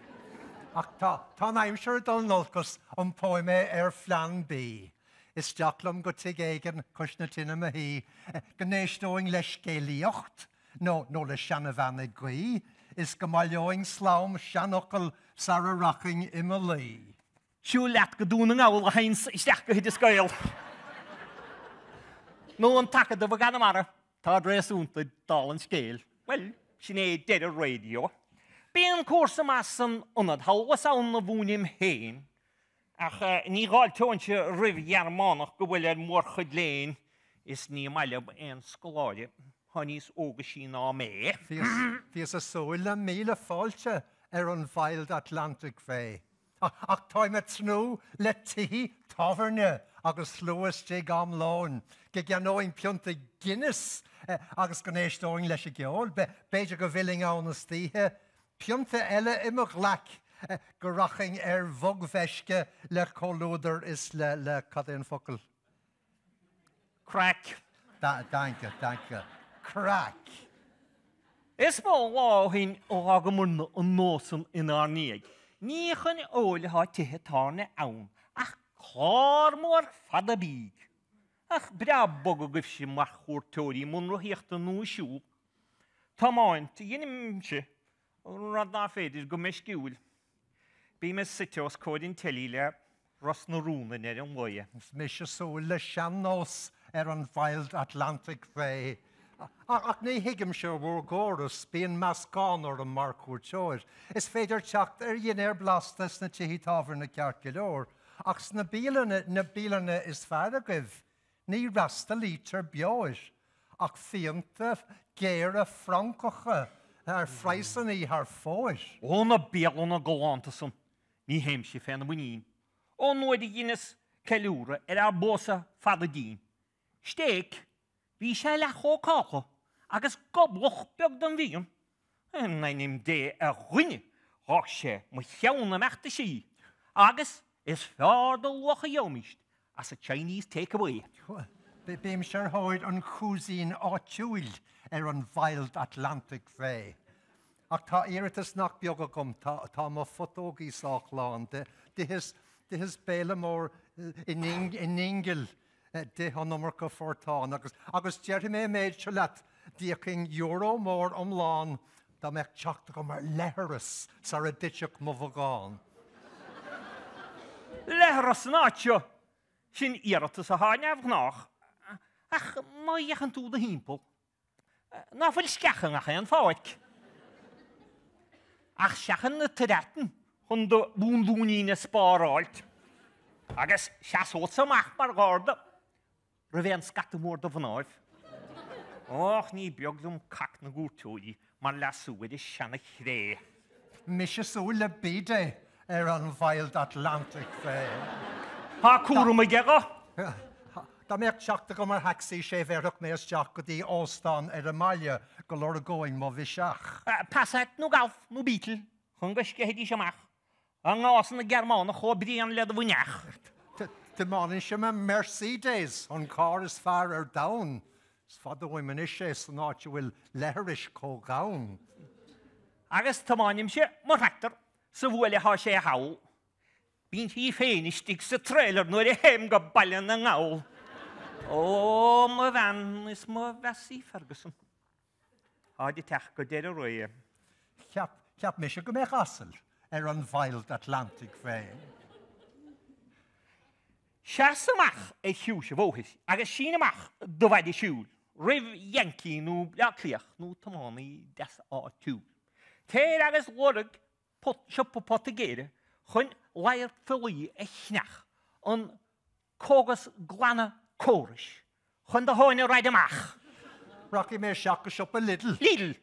Ach tá an aimsir ag dul in olcas, iompóidh mé ar phlean B. Isteach liom go tigh éigin cois na tine mo shuí, go n-éisteoinn le scéalaíocht nó nó le seanabhean ag guí, is go mbaileoinn slám seanfhocal sara rachainn i mo luí. Siúil leat go Dún na nGall a Heinz isteach go hOideas Gael. Nó an tAcadamh i gConamara, táid réasúnta dála an scéil. Bhuel, sin é deireadh raidió. Bíonn cúrsa maith san ionad thall is ann a mhúinim féin, ach ní dh'fháilteoinnse roimh Ghearmánach go bhfuil ar mhórchuid léinn is ní maith liom aon scoláire thá níos ógaisí ná mé. Bhíos ag súil le míle fáilte ar an Wild Atlantic Way. Ach táim ag tnúth le tithe tábhairne agus slua istigh am lóin, go gceannóinn pionta Guinness agus go n-éisteoinn leis an gceol. B'fhéidir go bhfillfinn ann istoíche, pionta eile i mo ghlaic, go rachainn ar bhogmheisce le comhluadar is le, le, cad é an focal? Craic. Danke, danke. Craic. Is mó lá ó shin ó dh'fhágamarna an nós san inár ndiaidh. Ní chun óil atá tithe tábhairne ann, ach clár mór fada bídh. Ach breá bog agaibhse mar chuairteoirí i mbun rothaíochta nó ag siúl. Tiomáint a dheinimse, rud ná féidir go meisciúil. Bím suite os comhair an teilí le Ros na Rún i ndeireadh an lae. Is mise ag súil le sean-nós ar an Wild Atlantic Way. Ach ní thuigimse bhur gcóras, bíonn meascán orm mar chuairteoir. Is féidir teacht ar dhinnéar blasta sna tithe tábhairne ceart go leor, ach sna bialanna, na bialanna is fearr agaibh, ní fhreastalaítear beoir, ach fíonta géara Francacha ar phraghsanna thar fóir. Ó na bialanna galánta san, Ní théimse féna muinín ón uair a dheineas ceiliúradh ar ár bpósadh fada dínn. Stéic, bhí sé leathchócáltha agus goblach beag den bhfíon. In ainm Dé a dhuine, dh'fhág sé mo cheann imeacht i sí, agus is fearr do luach a gheobhaimíst as an Chinese take away. Bímse ar thóir an cuisine áitiúil ar an Wild Atlantic Way. Ach tá iarratas nach beag agam, tá mo phutógaí sách lán. D'itheas béile mór i nDingle. D'ith an iomarca phortán agus, agus déarfaidh mé an méid seo leat, d'íocfainn euro mór iomlán dá mbeadh teacht agam ar leithreas sara dtitfeadh mo bhogán. Leithreas san áit seo! Sin iarratas atá neamhghnách, ach má fhéachann tú do thimpeall, Ná fuil sceach i ngach aon pháirc? Ach seachain na toireatainn chun do bhúnbhúinín a spáráilt, agus seasódsa amach mar gharda roimh aon scata mór de mhnáibh. Och, ní beag liom cac na gcuairteoirí mar leasú ar an seana-chré. Mise súil le bidet ar an Wild Atlantic Way. Tá cúram aige dho. Dá mbeadh teacht agam ar thaxi sé bhéarfadh mé isteach go dtí óstán ar an mbaile go lorgóinn mo bhiseach. Passat nó Golf nó Beetle chun go sceithfidís amach i ngás na Gearmánach chomh bréan le do mhuineach. Tiománaimse mo Mercedes, an carr is fearr ar domhan. Is fada uaim anois é san áit a bhfuil leithris chomh gann. Agus tiomáinimse mo thractor sa bhuaile thá sé thall. Bíonn sí féin istigh sa trailer nuair a théim go Baile na nGall. Ó, mo bhean is mo Bhessie Ferguson. Táid ag teacht go deireadh ré. Cheap, cheap mise go mbeadh asail ar an Wild Atlantic Way. Seas amach ar chiumhais an bhóthair agus sín amach do mhaide siúil roimh Yankee nó Bleá Cliath nó tiománaí deas áitiúil. Téir agus lorg siopa poitigéara chun ladhar fiollaí a cheannach, an cógas glanadh córais chun do thóin a raghaid amach. Rachaidh mé isteach go siopa Lidl. Lidl!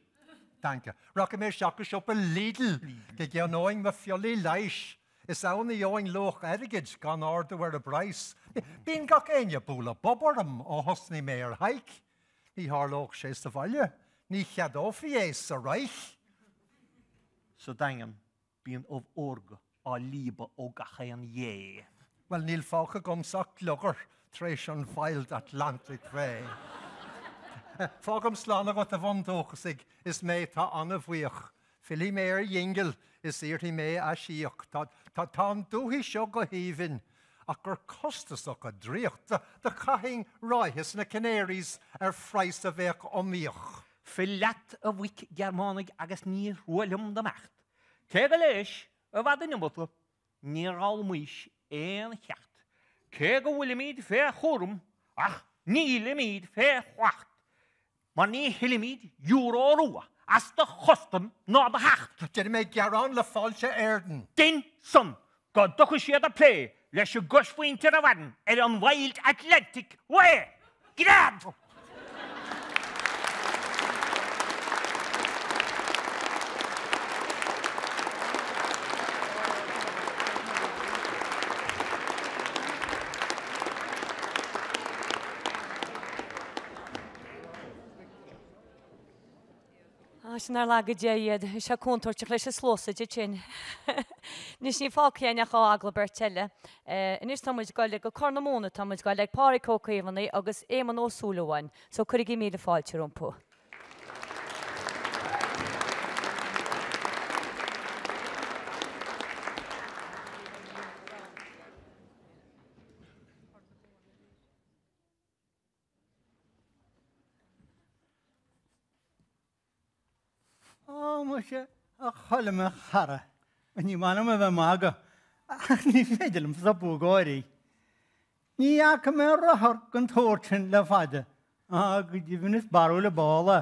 Danke. Rachaidh mé isteach go siopa Lidl go gceannóinn mo phiollaí leighis. Is ann a gheobhainn luach airgid gan ardú ar an bpraghas. Bíonn gach éinne ag bualadh bob orm ó thosnaigh mé ar hike. Ní tharlódh sé sa bhaile. Ní cheadófaí é sa Reich. Sa Daingean bíonn ubh órga á líobadh ó gach aon ghé. Bhuel, níl fágtha agamsa ach gliogar tar éis an Wild Atlantic Way. Fágaim slán agat a bhundúchasaigh is mé atá an-bhuíoch. Fillfidh mé ar Dhingle is iarrfaidh mé aisíoc. Tá, tá, tá an dúthaigh seo go haoibhinn ach gur costasach a draíocht. Do chaithfinn ráithe sna Canaries ar phraghas a bheadh iomaíoch. Fill leat a mhic Gearmánaigh agus ní thrua liom do mbeacht. Cé go léis i bhfad an iomarca níor fhoghlaimís aon cheacht. Cé go bhfuilimid fé chúram ach nílimid fé shlacht mar ní thuillimid euro rua as do chustam ná do theacht. Déanfaidh mé gearán le Fáilte Éireann. Dein san go dtiocfaidh siad ag plé leis an gcoismhuintir a mhaireann ar an Wild Atlantic Way! Gread! Á, sin nár laga Dia iad. Bhí sé contúirteach leis an sluasaid ansin. Anois níl fágtha againn ach 2 agallamh beirt eile. Anois tá muid ag goil go Corr na Móna, tá muid ag goil ag Pádraig Ó Caomhánaigh agus Éamonn Ó Súilleabháin. So cuirigí míle fáilte rompu. Ó, muise, a Choilm, a chara, ní maith liom a bheith ag magadh, ach ní féidir liom stopadh ag gáirí. Ní fhaca mé rothar den tsórt sin le fada, á, go deimhin is barrúil an ball é.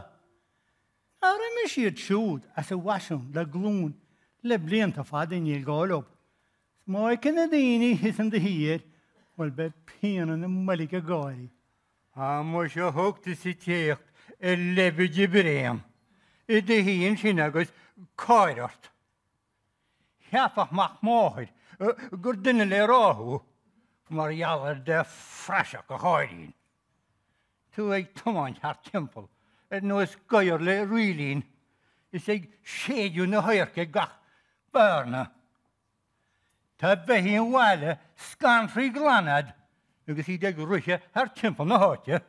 Nár imigh siad siúd as an bhfaisean le glúin, le blianta fada níl gá leo. 'S má fheiceann na daoine thíos in do thír, bhuel beidh pian ina mboilg ag gáirí. Á muise thug tusa téacht ar leibide bréan i do shuí ansin agus cár ort. Cheapfadh mac máthair gur duine le rá thú mar gheall ar do phraiseach a Cháirín. Tú ag tiomáint thart timpeall ar nós gadhar le rílín is ag séideadh na hadhairce ag gach bearna. Tá beithígh an bhaile scanraithe glan a'd agus iad ag rith thart timpeall na háite.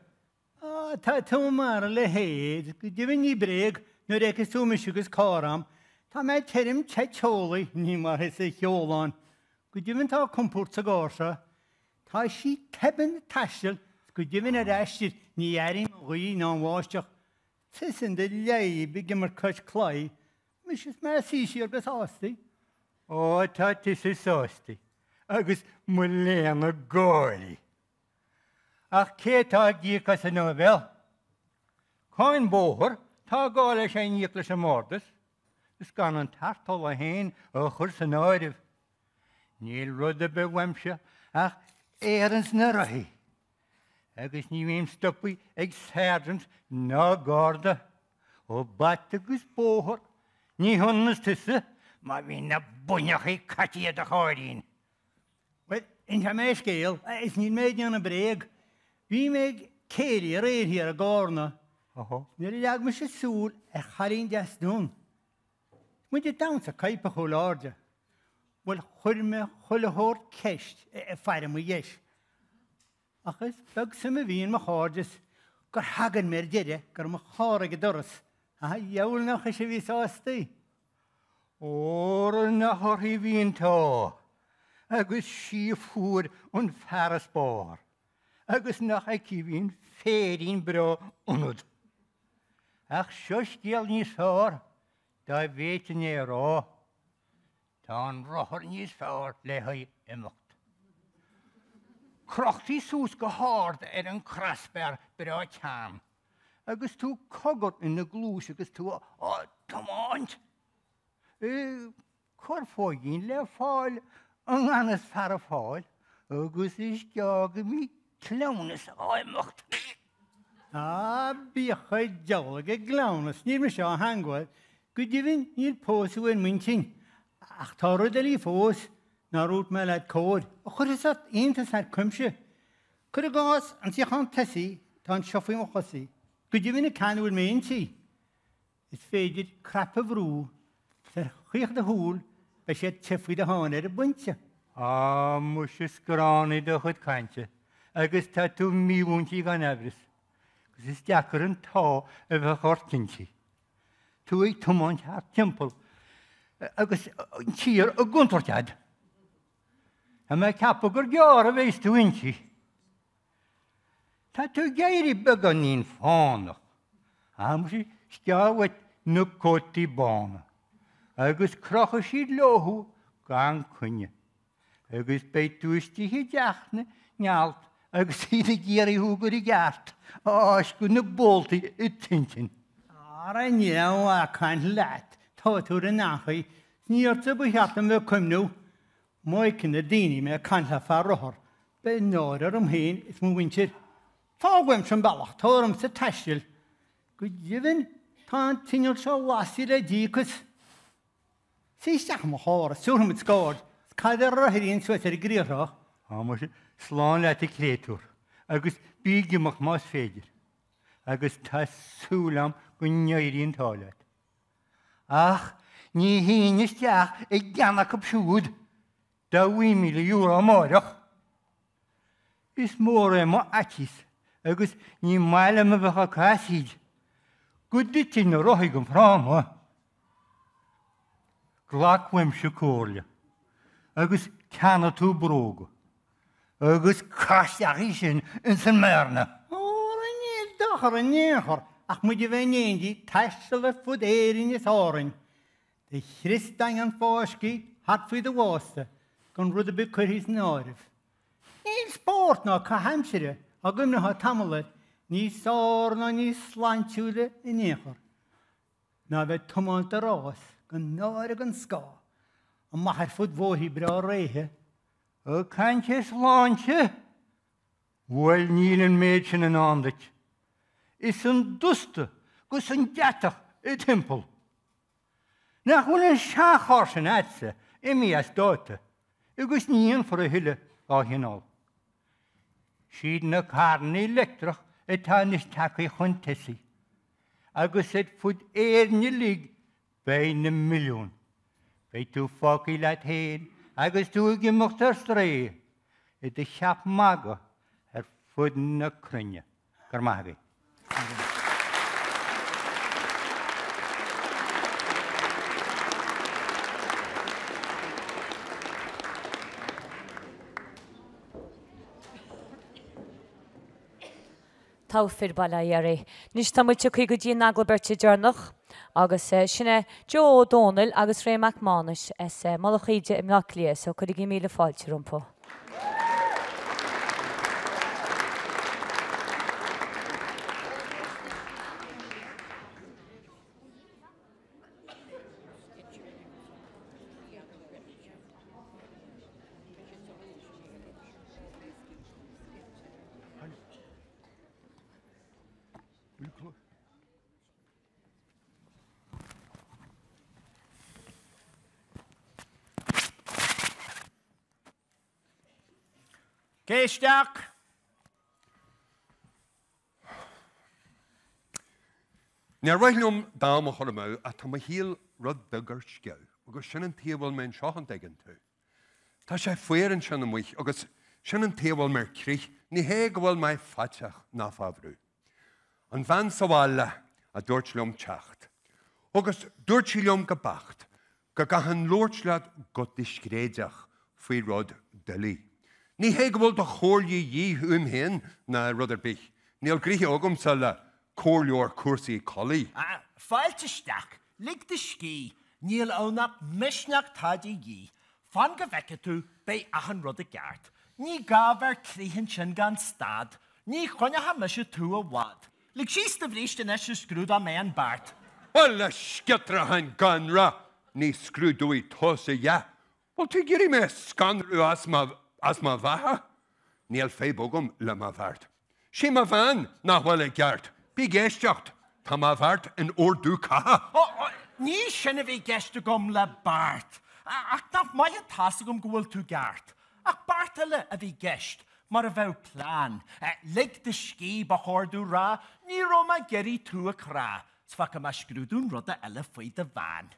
Á, tá tú mar a leithéid, go deimhin ní bréag, nuair a fheiceas tú mise agus carr a'm, tá mé tirim te teolaí, ní mar thusa a sheoláin. Go deimhin tá compord sa gcarr seo. Tá sí teibinn ag taisteal 's go deimhin ar aistir ní airím an ghaoth ná an bháisteach. Tusa in do leidhb ag imirt cois claí, mise is mé ag suí siar go sástaí. Ó tá tusa sástaí agus mo léan ag gáirí. Ach cé atá ag íoc as an áibhéil? Cáin bóthair, tá gá leis a íoc leis an mBardas, is gan an tart ola féin a chur san áireamh. Níl rud ar bith uaimse ach aer ins na rothaí, agus ní bhím stoptha ag sergeant ná garda. Ó bata agus bóthar, ní hionann is tusa, má bhíonn na buinneachaí caite i do chairrín. Bhuel, inseoidh mé scéal, is níl mé ag déanamh bréag. Bhí mé ag céilí aréir thiar i gCárna nuair a leag mise súil ar chailín deas donn. Is muid ag damhsa coipthe chúil airde. Bhuel, chuir mé chuile shórt ceist ag faire mo dheis. Ach is beag suim a bhí in mo chairdeas gur thagair mé ar deireadh go raibh mo charr ag an doras. A dheabhail nach ise a bhí sástaí! Óra nach uirthi a bhí an t-ádh, agus sí a fuair an farasbarr, agus nach aici a bhí an féirín breá ionad. Ach seo scéal níos fearr, dá bhféadfainn é a rá. Tá an rothar níos fearr le haghaidh imeacht. Crochtaí suas go hard ar an crossbar breá teann, agus tú cogar ina gcluais agus tú á tiomáint. Curfóigín le fáil i ngan fhios feara Fáil agus is gearr go mbíonn cleamhnas á imeacht. Á, bíodh an diabhal ag an gcleamhnas, níl mise á theangmháil, go deimhin níl pósadh ar m'intinn. Ach tá rud eile fós nár dhúirt mé leat cóir, a chuirfeas ort iontas thar cuimse. Cuir i gcás an suíochán tosaigh atá anseo faoi mo chosaí, go deimhin an ceann a bhfuil mé inti. Is féidir cnaipe a bhrú is ar chaoch do shúl beidh siad te faoi do sháinn ar an bpointe. Á, muise is gránna do chuid cainte agus tá tú mímhúinte gan aimhreas, agus is deacair an t-ádh a bheith ort inti. Tú ag tiomáint thart timpeall agus an tír i gcontúirt a'd. Tá mé ag ceapadh gur gearr a bheas tú inti. Tá tú ag éirí beagáinín fánach. Á muise, is gearr uait na cótaí bána, agus crochfaidh siad leo thú gan coinne, agus beidh tú istigh i dteach na ngealt agus iad ag iarraidh thú a chur i gceart, á fháisceadh na boltaí i t'intinn. Ara níl aon mhaith caint leat, tá tú ar an anchaoi, 's ní ortsa ba cheart dom bheith ag cuimhniú. Má fheiceann na daoine mé ag caint le fear rothar, beidh náire orm féin is mo mhuintir. Fág uaimse an bealach, tá ormsa taisteal. Go deimhin, tá an t-inneall seo lasta le díocas. Suigh isteach i mo charr is tabharfaidh muid scaird, is caid ar rothairín suas ar an gcriathrach. Á muise, slán leat a chréatúr, agus bí ag imeacht más féidir, agus tá súil a'm go n-éiríonn an t-ádh leat. Ach ní shuífinn isteach i gceann acu siúd dá bhfaighinn €1,000 amáireach. Is mór é mo fhaitíos agus ní maith liom a bheith ag casaoid go dtitfidh na rothaí den fráma. Glac uaimse comhairle agus ceannaigh tú bróga. Agus caith isteach í sin ins an mbearna. Óra níl dochar in aon chor ach muid a bheith in éindí taisteal ar fud Éirinn is Árainn. Do chrios daingean fáiscthe thart faoi do bhásta gan rud ar bith curtha san áireamh. Níl spórt ná caitheamh aimsire dá gcuimhneofá tamall air níos fearr ná níos sláintiúla in aon chor ná a bheith ag tiomáint de rás gan náire gan scáth amach ar fud bhóithrí breá réidhe. Ag caint ar shláinte? Bhuel, níl an méid sin i ndán duit. Is an dusta 'gus an deatach id thimpeall. Nach bhfuil an seancharr sin a'dsa imithe as dáta agus ní dhéanfar a thuilleadh dá chineál. Siad na carrannaí leictreach atá anois tagtha chun tosaigh agus ar fud Éireann uilig Beidh na milliúin. Beidh tú fágtha leat féin agus tú ag imeacht ar strae i do cheap magaidh ar fud na cruinne. Go raibh maith agaibh. Togha fir, bail ó Dhia oraibh. Anois tá muid tagtha go dtí an agallamh beirte deireanach agus sin é Joe Ó Dónaill agus Ray Mac Mánais as Mullach Íde i mBleá Cliath, so cuirigí míle fáilte rompu. Cé isteach? Níor mhaith liom d'am a chur amú ach tá mo shaol rud beag ar sceabh agus sin an tuige a bhfuil mé anseo, an dtuigeann tú. Tá sé fuar ansin amuigh agus sin an tuige a bhfuil mé ar crith, ní hé go bhfuil mé faiteach ná fá bhrú. An bhean sa bhaile a dúirt liom teacht agus dúirt sí liom go beacht go gcaithfinn labhairt leat go discréideach faoi rud doiligh. Ní hé go bhfuil do chomhairle de dhíth uaim féin ná rud ar bith, níl gnoithe agamsa le comhairleoir cúrsaí collaí. Fáilte isteach, lig do scíth, níl ann ach misneach tá de dhíth. Fan go bhfeicfidh tú, beidh achan rud i gceart. Ní gá bheith ar crith ansin gan stad, ní choinneochaidh mise tú i bhfad. Lig síos do bhríste anois is scrúdóidh mé an beart. Bhuel, a sciotracháin gan rath, ní scrúdóidh tusa a dhath. Bhfuil tú ag iarraidh mé a scanrú as mo, as mo bheatha? Níl fadhb agam le mo bheart. 'Sí mo bhean nach bhfuil i gceart. Bí ag éisteacht, tá mo bheart in ordú catha. Ó, ní sin a bhí i gceist agam le beart. Ach nach maith atá's agam go bhfuil tú ceart. Ach beart eile a bhí i gceist, mar a bheadh plean. Lig do scíth, ba chóir domh rá, ní raibh mé ag iarraidh tú a chrá, 's fágfaidh mé scrúdú an ruda eile faoi do bhean.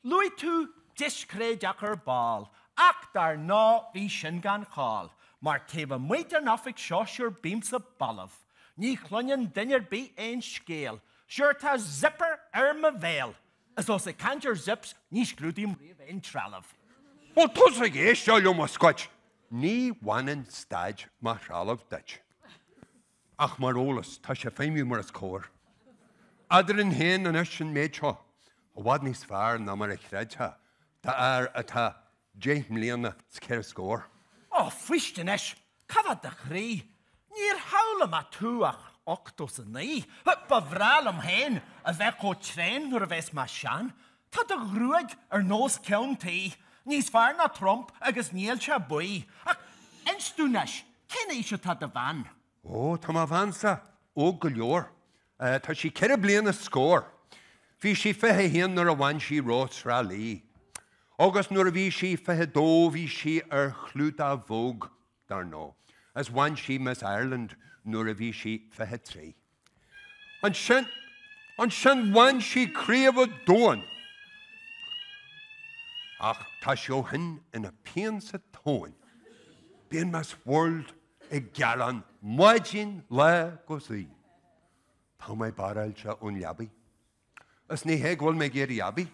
Luaigh tú discréideach ar ball, ach dar ndóigh bhí sin gan chall, mar taobh amuigh den oifig seo sure bímse balbh. Ní chluineann duine ar bith aon scéal, sure tá zipper ar mo bhéal! Is ós ag caint ar zips, ní scrúdaím riamh aon trealamh. Bhfuil tusa ag éisteacht liom, a scoit? Ní bhaineann staid mo threalaimh duit. Ach mar eolas, tá sé ag feidhmiú mar is cóir. Eadrainn féin anois an méid seo, i bhfad níos fearr ná mar a chreidfeá d'fhear atá 10 mbliana 's 4 scór. Ó, fuist anois, cá bhfad do chroí? Níor shamhlaigh mé tú ach 89. Ba bhreá liom féin a bheith chomh tréan nuair a bheas mé sean. Tá do ghruaig ar nós ceann tuí, níos fearr ná Trump agus níl sé buí. Ach inis domh anois, cén aois atá do bhean? Ó, tá mo bheansa óg go leor. Tá sí 4 bliana is scór. Bhí sí 21 nuair a bhain sí Rós Thrá Lí. Agus nuair a bhí sí 22 bhí sí ar chlúdach Vogue, dar ndóigh, is bhain sí Miss Ireland nuair a bhí sí 23. Ansin, ansin bhain sí Craobh an Domhain! Ach tá sí ó shin ina pian sa tóin. Bíonn Miss World ag gearán maidin, lá 'gus oíche. Tá mé barráilte ón leabaidh. Is ní hé go bhfuil mé ag éirí aibí.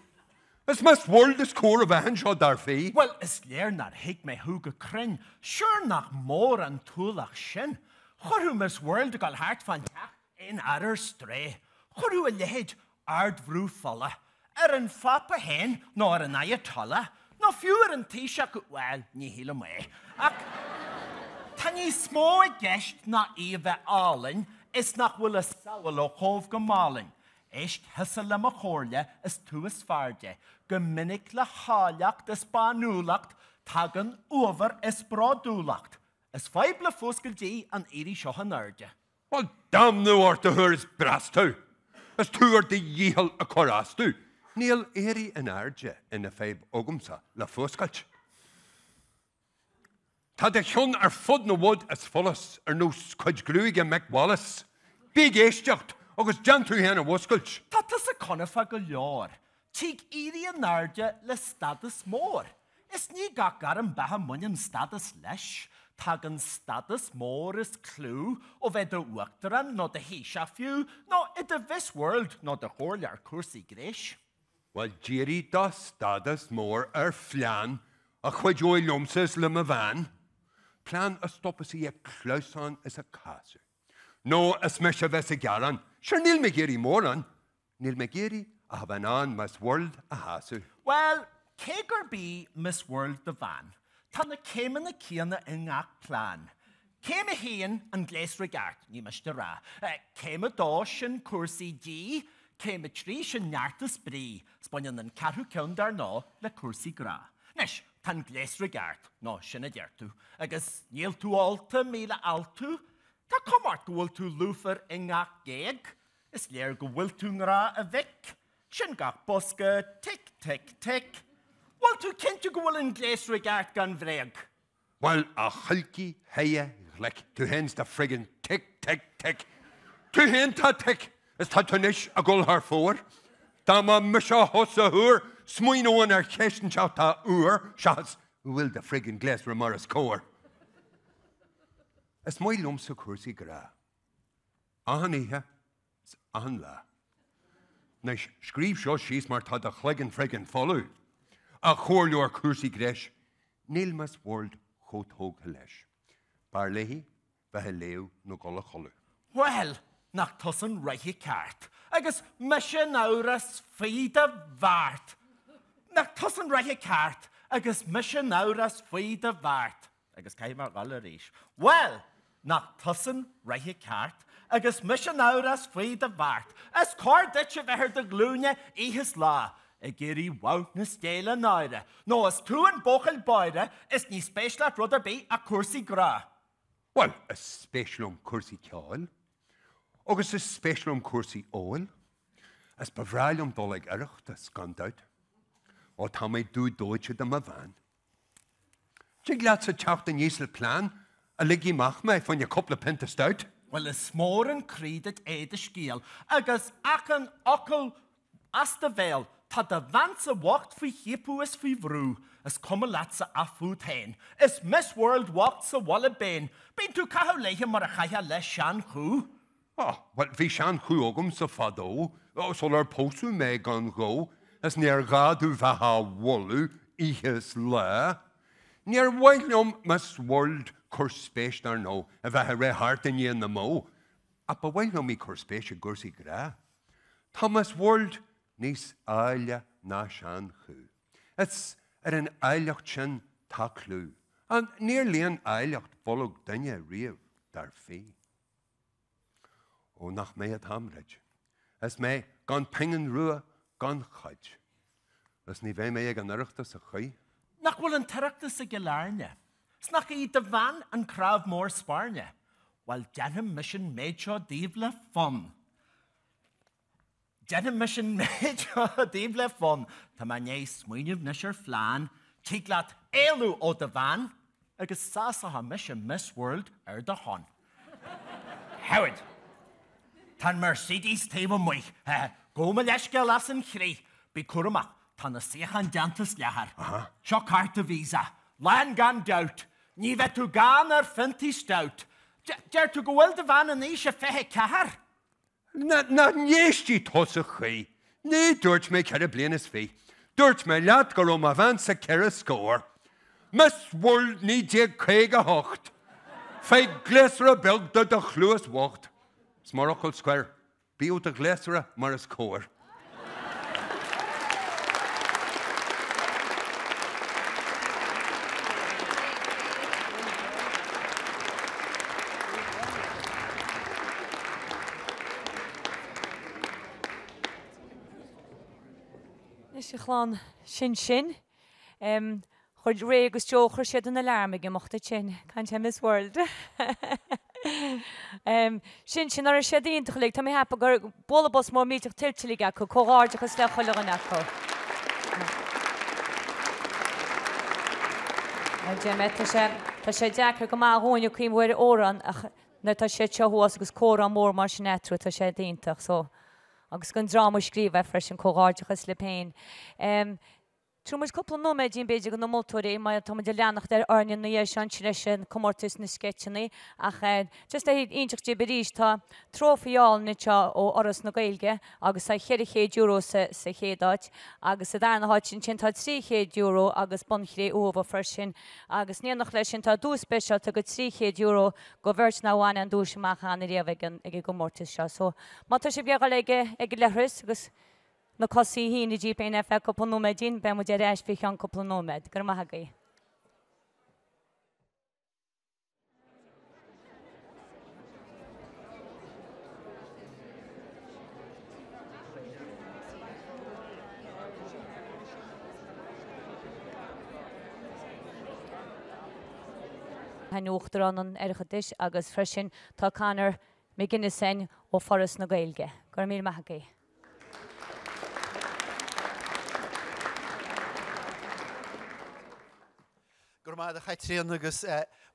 Is Miss World is cóir a bheith anseo dar fia. Bhuel, is léir nár thuig mé thú go cruinn. Sure nach mór an t-ualach sin. Chuirfeadh Miss World ag dul thart fán teach aon fhear ar strae. Chuirfeadh a leithéid ardbhrú fola ar an Phápa féin nó ar an Ayatollah, nó fiú ar an Taoiseach, bhuel, ní shílim é. Ach tá níos mó i gceist ná í a bheith álainn is nach bhfuil a samhail ó Chóbh go Málainn. Éist thusa le mo chomhairle is tú is fearr de. Go minic le háilleacht is báúlacht tagann uabhar is bródúlacht. Is fadhb le fuascailt í an éirí seo in airde. Bhuel, damnú ort a thuar is breas tú! Is tú ar do dhícheall ag cur astu. Níl éirí in airde ina fadhb agamsa le fuascailt. Tá do cheann ar fud na bhfud is follas ar nós cuid gruaige Mick Wallace. Bí ag éisteacht agus déan tú féin a mhúscailt. Tá tusa conafa go leor. Tig éirí in airde le stádas mór. Is ní gach gairm beatha mbaineann stádas leis. Tagann stádas mór is clú ó bheith do uachtarán nó do thaoiseach fiú, nó i do Mhiss World nó do chomhairleoir cúrsaí gnéis. Bhuel, dírigh do stádas mór ar phlean a chuideoidh liomsa is le mo bhean, plean a stopfas í ag clamhsán is ag casadh. Nó is mise a bheas ag gearán. Sure níl mé ag iarraidh mórán. Níl mé ag iarraidh ach a bheith in ann Miss World a shásamh. Bhuel, cé gurb í Miss World do bhean, tá na céimeanna céanna i ngach plean. Céim a haon, an gléasra ceart, ní miste a rá. Céim a dó, sin cúrsaí dí. Céim a trí, sin neart is brí. 'S baineann an ceathrú ceann dar ndóigh le cúrsaí grá. Anois, tá an gléasra ceart, nó sin a deir tú, agus níl tú ólta, míle altú. Tá cuma ort go bhfuil tú lúfar i ngach géag. Is léir go bhfuil tú i ngrá, a mhic. Sin gach bosca, tic, tic, tic. Bhfuil tú cinnte go bhfuil an gléasra ceart gan bhréag? Bhuel, a chuilcí shéighe ghlic, tú féin 's do friggin tic, tic, tic. Tú féin tá tic, is tá tú anois ag dul thar fóir. Dá mba mise thusa thiar, smaoineoinn ar cheist inteacht atá úr, seachas an bhfuil do friggin gléasra mar is cóir. Is maith liomsa cúrsaí grá. Achan oíche 's achan lá. Anois, scríobh seo síos mar tá do chloigeann friggin folamh, a chomhairleoir cúrsaí gnéis. Níl Miss World chomh tógtha leis. B'fhearr léi bheith ag léamh nó dul a chodladh. Bhuel, nach tusa an reithe ceart, agus mise in amhras faoi do bheart. Nach tusa an reithe ceart, agus mise in amhras faoi do bheart. Agus caithfidh mé a dhul arís. Bhuel! Nach tusa an reithe ceart, agus mise in amhras faoi do bheart. Is cóir duit a bheith ar do ghlúine oíche is lá, ag iarraidh mhaith Dé le náire. Nó is tú an buachaill báire, is ní spéis leat rud ar bith ach cúrsaí grá. Bhuel, is spéis liom cúrsaí ceoil, agus is spéis liom cúrsaí óil, is ba bhreá liom dul ag Oireachtas, gan dabht. Ó, tá mé dubh dóite de mo bhean. Tig leatsa teacht aníos le plean a ligfidh amach mé fá choinne cúpla pionta stout? Bhuel, is mór an croí duit é do scéal, agus achan fhocal as do bhéal. Tá do bheansa bhocht faoi chiapadh is faoi bhrú, is cuma leatsa ach fút féin. Is Miss World bhocht sa bhaile béin, bíonn tú ag caitheamh léithe mar a chaithfeá le sean-chú. Á, bhuel, bhí sean-chú agamsa fadó, sular pósadh mé gan ghó, is níor ghá domh bheith á mholadh oíche is lá. Níor mhaith liom Miss World cur spéis dar ndóigh a bheith ag rith thart i ndiaidh na mbó, ach ba mhaith liom í cur spéis i gcúrsaí grá. Tá Miss World níos áille ná sean-chú. Is ar an áilleacht sin tá clú. Níor líon áilleacht bolg duine riamh, dar fia. Ó nach mé atá im throid. Is mé gan pingin rua gan chuid. Is ní bheidh mé ag an Oireachtas a choíche. Nach bhfuil an tOireachtas i gCill Airne? 'S nach í do bhean an cnámh mór spairne? Bhuel déanfaidh mise an méid seo daoibh le fonn. Déanfaidh mise an méid seo daoibh le fonn. Tá mé i ndiaidh smaoineamh anois ar phlean. Tig leat éalú ó do bhean agus sásóidh mise Miss World ar do shon. Howard, Tá an Mercedes taobh amuigh. Gabh mo leithscéal as an chrith. Bí cúramach, tá na suíocháin déanta as leathar. Seo cárta Visa. Lán gan dabht. Ní bheidh tú gann ar phiontaí stout. Deir tú go bhfuil do bhean in aois a 24? Nach n-éistfidh tusa choíche? Ní dúirt mé ceithre bliana is fiche. Dúirt mé leat go raibh mo bheansa ceithre scór. Miss World 1958! Faigh gléasra beag do do chluas bhocht. 'S mar fhocal scoir, bíodh do ghléasra mar is cóir. Anois a chlann, sin sin. Chuir Ray agus Joe, chuir siad an alarm ag imeacht ansin. Caint ar Miss World. Sin sin, an raibh siad iontach uilig. Tá mé ag ceapadh gur bualadh bos mór millteach tuillte uilig acu. Comhghairdeachas le chuile dhuine acu. Deir mé, tá sé, tá sé deacair go maith dhúinne cuimhniú ar amhrán ach nuair atá siad seo thuas agus comhrá mór mar sin eatarthu, tá sé iontach. So, agus don dream a scríobh é freisin, comhghairdeachas libh féin. Tabharfaidh muid cúpla nóiméidín b'fhéidir do na moltóirí mar tá muid ag leanacht ar orainn ina dhiaidh seo ansin leis an comórtas na sceitseanna ach just le hinseacht daoibh arís tá trófaí álainn anseo ó Fhoras na Gaeilge agus tá €400 sa sa chéad áit agus sa darna háit ansin tá €300 agus bonn chré-umha freisin agus in éineacht leis sin tá duais speisialta go €300 go bheirt nár bhain aon duais amach cheana riamh ag an ag an gcomórtas seo. So má tá sibh ag dul ag ag an leithreas agus na cosa a shíneadh daoibh féin ar feadh cúpla nóiméidín, beidh muid ar ais faoi cheann cúpla nóiméad. Go raibh maith agaibh. Uachtarán an Oireachtais agus freisin tá Conor McGuinness againn ó Foras na Gaeilge. Go raibh míle maith agaibh. Go raibh maith agat a Chaitríona agus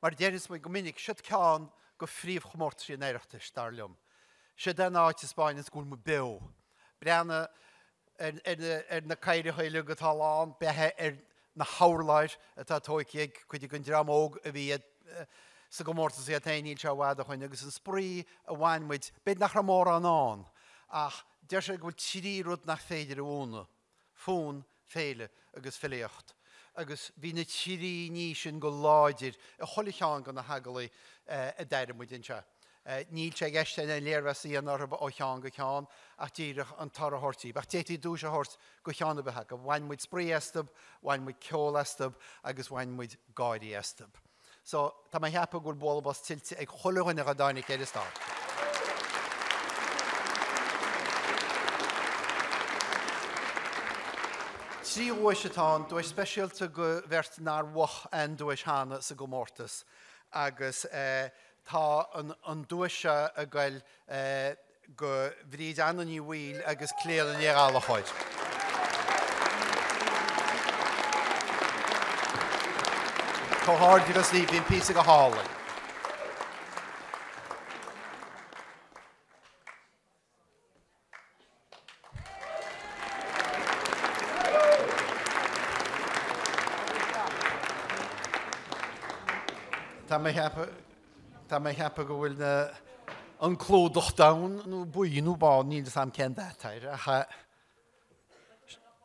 mar a deireanns muid go minic, siod ceann de phríomhchomórtaisí an Oireachtais, dar liom. Siod é an áit a 'spáineanns go bhfuil muid beo. Breathnaigh ar na cathaoireacha uilig atá lán, breathnaigh ar na hurláir atá tóigthe ag cuid den dream óg a bhí sa gcomórtas iad féin, níl sé i bhfad ó shoin, agus an spraoi a bhain muid, b'fhéidir nach raibh mórán ann, ach deir siad go bhfuil trí rud nach féidir a mhúineadh, fonn, féile agus filíocht. Agus bhí na trí ní sin go láidir i chuile cheann de na hagallaimh a d'airigh muid anseo. Níl sé i gceist againn aon léirmheas a dhéanamh orthu ó cheann go ceann ach díreach an toradh a thabhairt daoibh. Ach d'fhéadfaí duais a thabhairt do cheann ar bith acu. Bhain muid spraoi astu, bhain muid ceol astu agus bhain muid gáirí astu. So, tá mé a cheapadh go bhfuil bualadh bos tuillte ag chuile dhuine a dtáinig ar an stáitse. Trí dhuais atá ann, duais speisialta do bheirt nár bhuaigh aon duais cheana sa gcomórtas agus Tá an duais seo ag goil go Bríd Anna Ní Bhaoill agus Clíona Ní Ghallchóir. Comhghairdeas libh, bhí an píosa go hálainn. Tá mé cheapadh, tá mé cheapadh go bhfuil na, an clúdach donn nó buí nó bán, níl fhios a'm cén dath atá air, ach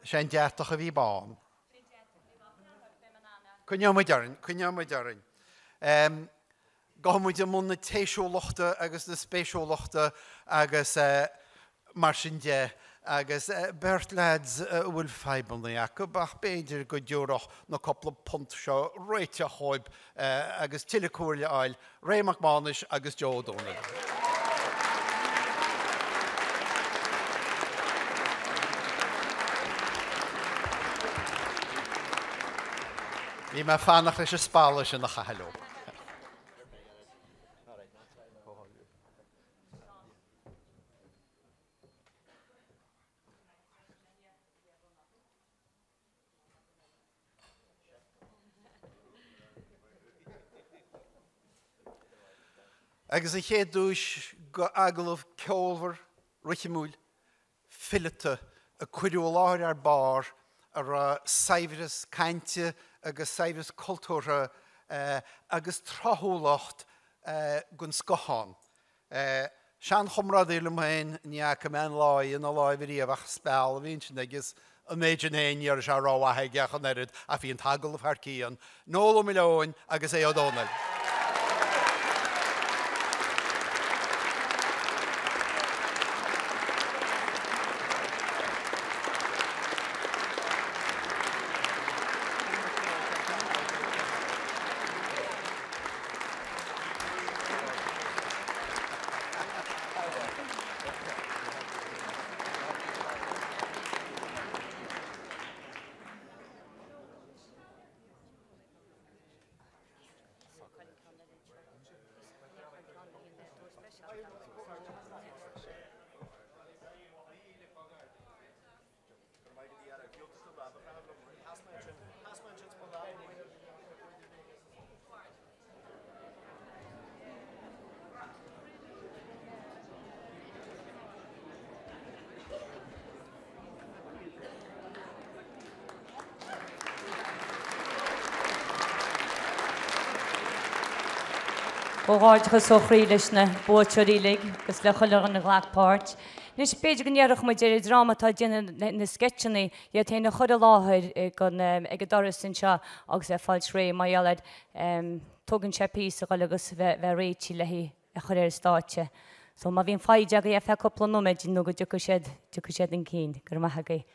sé an deatach a bhí bán. Coinneoidh muid orainn, coinneoidh muid orainn. Gabhfaidh muid i mbun na téisiúlachta agus na spéisiúlachta agus mar sin de agus beirt leaids a bhfuil fadhbanna acu ach b'fhéidir go dtabharfadh na cúpla punt seo réiteach dhóibh agus tuilleadh comhairle a fháil, Ray Mac Mánais agus Joe Ó Dónaill. Bhí mé ag fanacht leis an spalla sin a chaitheamh leo. Agus an chéad duais go agallamh ceolmhar, rithimiúil, fileata a cuireadh i láthair thar barr a raibh saibhreas cainte agus saibhreas cultúrtha agus tráthúlacht den scoth ann. Seanchomrádaí liom féin, ní fhaca mé an láí ina láimh ariamh ach speal a bhí ansin aige is an méid sin féin ní raibh sé rómhaith aige ach an oiread ach bhí an t-agallamh thar cionn, Noel Ó Maoileoin agus Aodh Ó Dónaill. Comhghairdeachas ó chroí leis na buaiteoirí uilig agus le chuile dhuine a ghlac páirt. Anois, b'fhéidir go ndéarfadh muid ar an dream atá ag déanamh na sceitseanna, iad féin a chur i láthair ag an ag an doras anseo agus ag fáilt réidh mar gheall air. Tógann sé píosa a dhul agus bheith réitithe le hí a chur ar an stáitse. So má bhíonn foighid agaibh ar feadh cúpla nóiméad nó go dtiocfaidh siad, tiocfaidh siad chun cinn. Go raibh maith agaibh.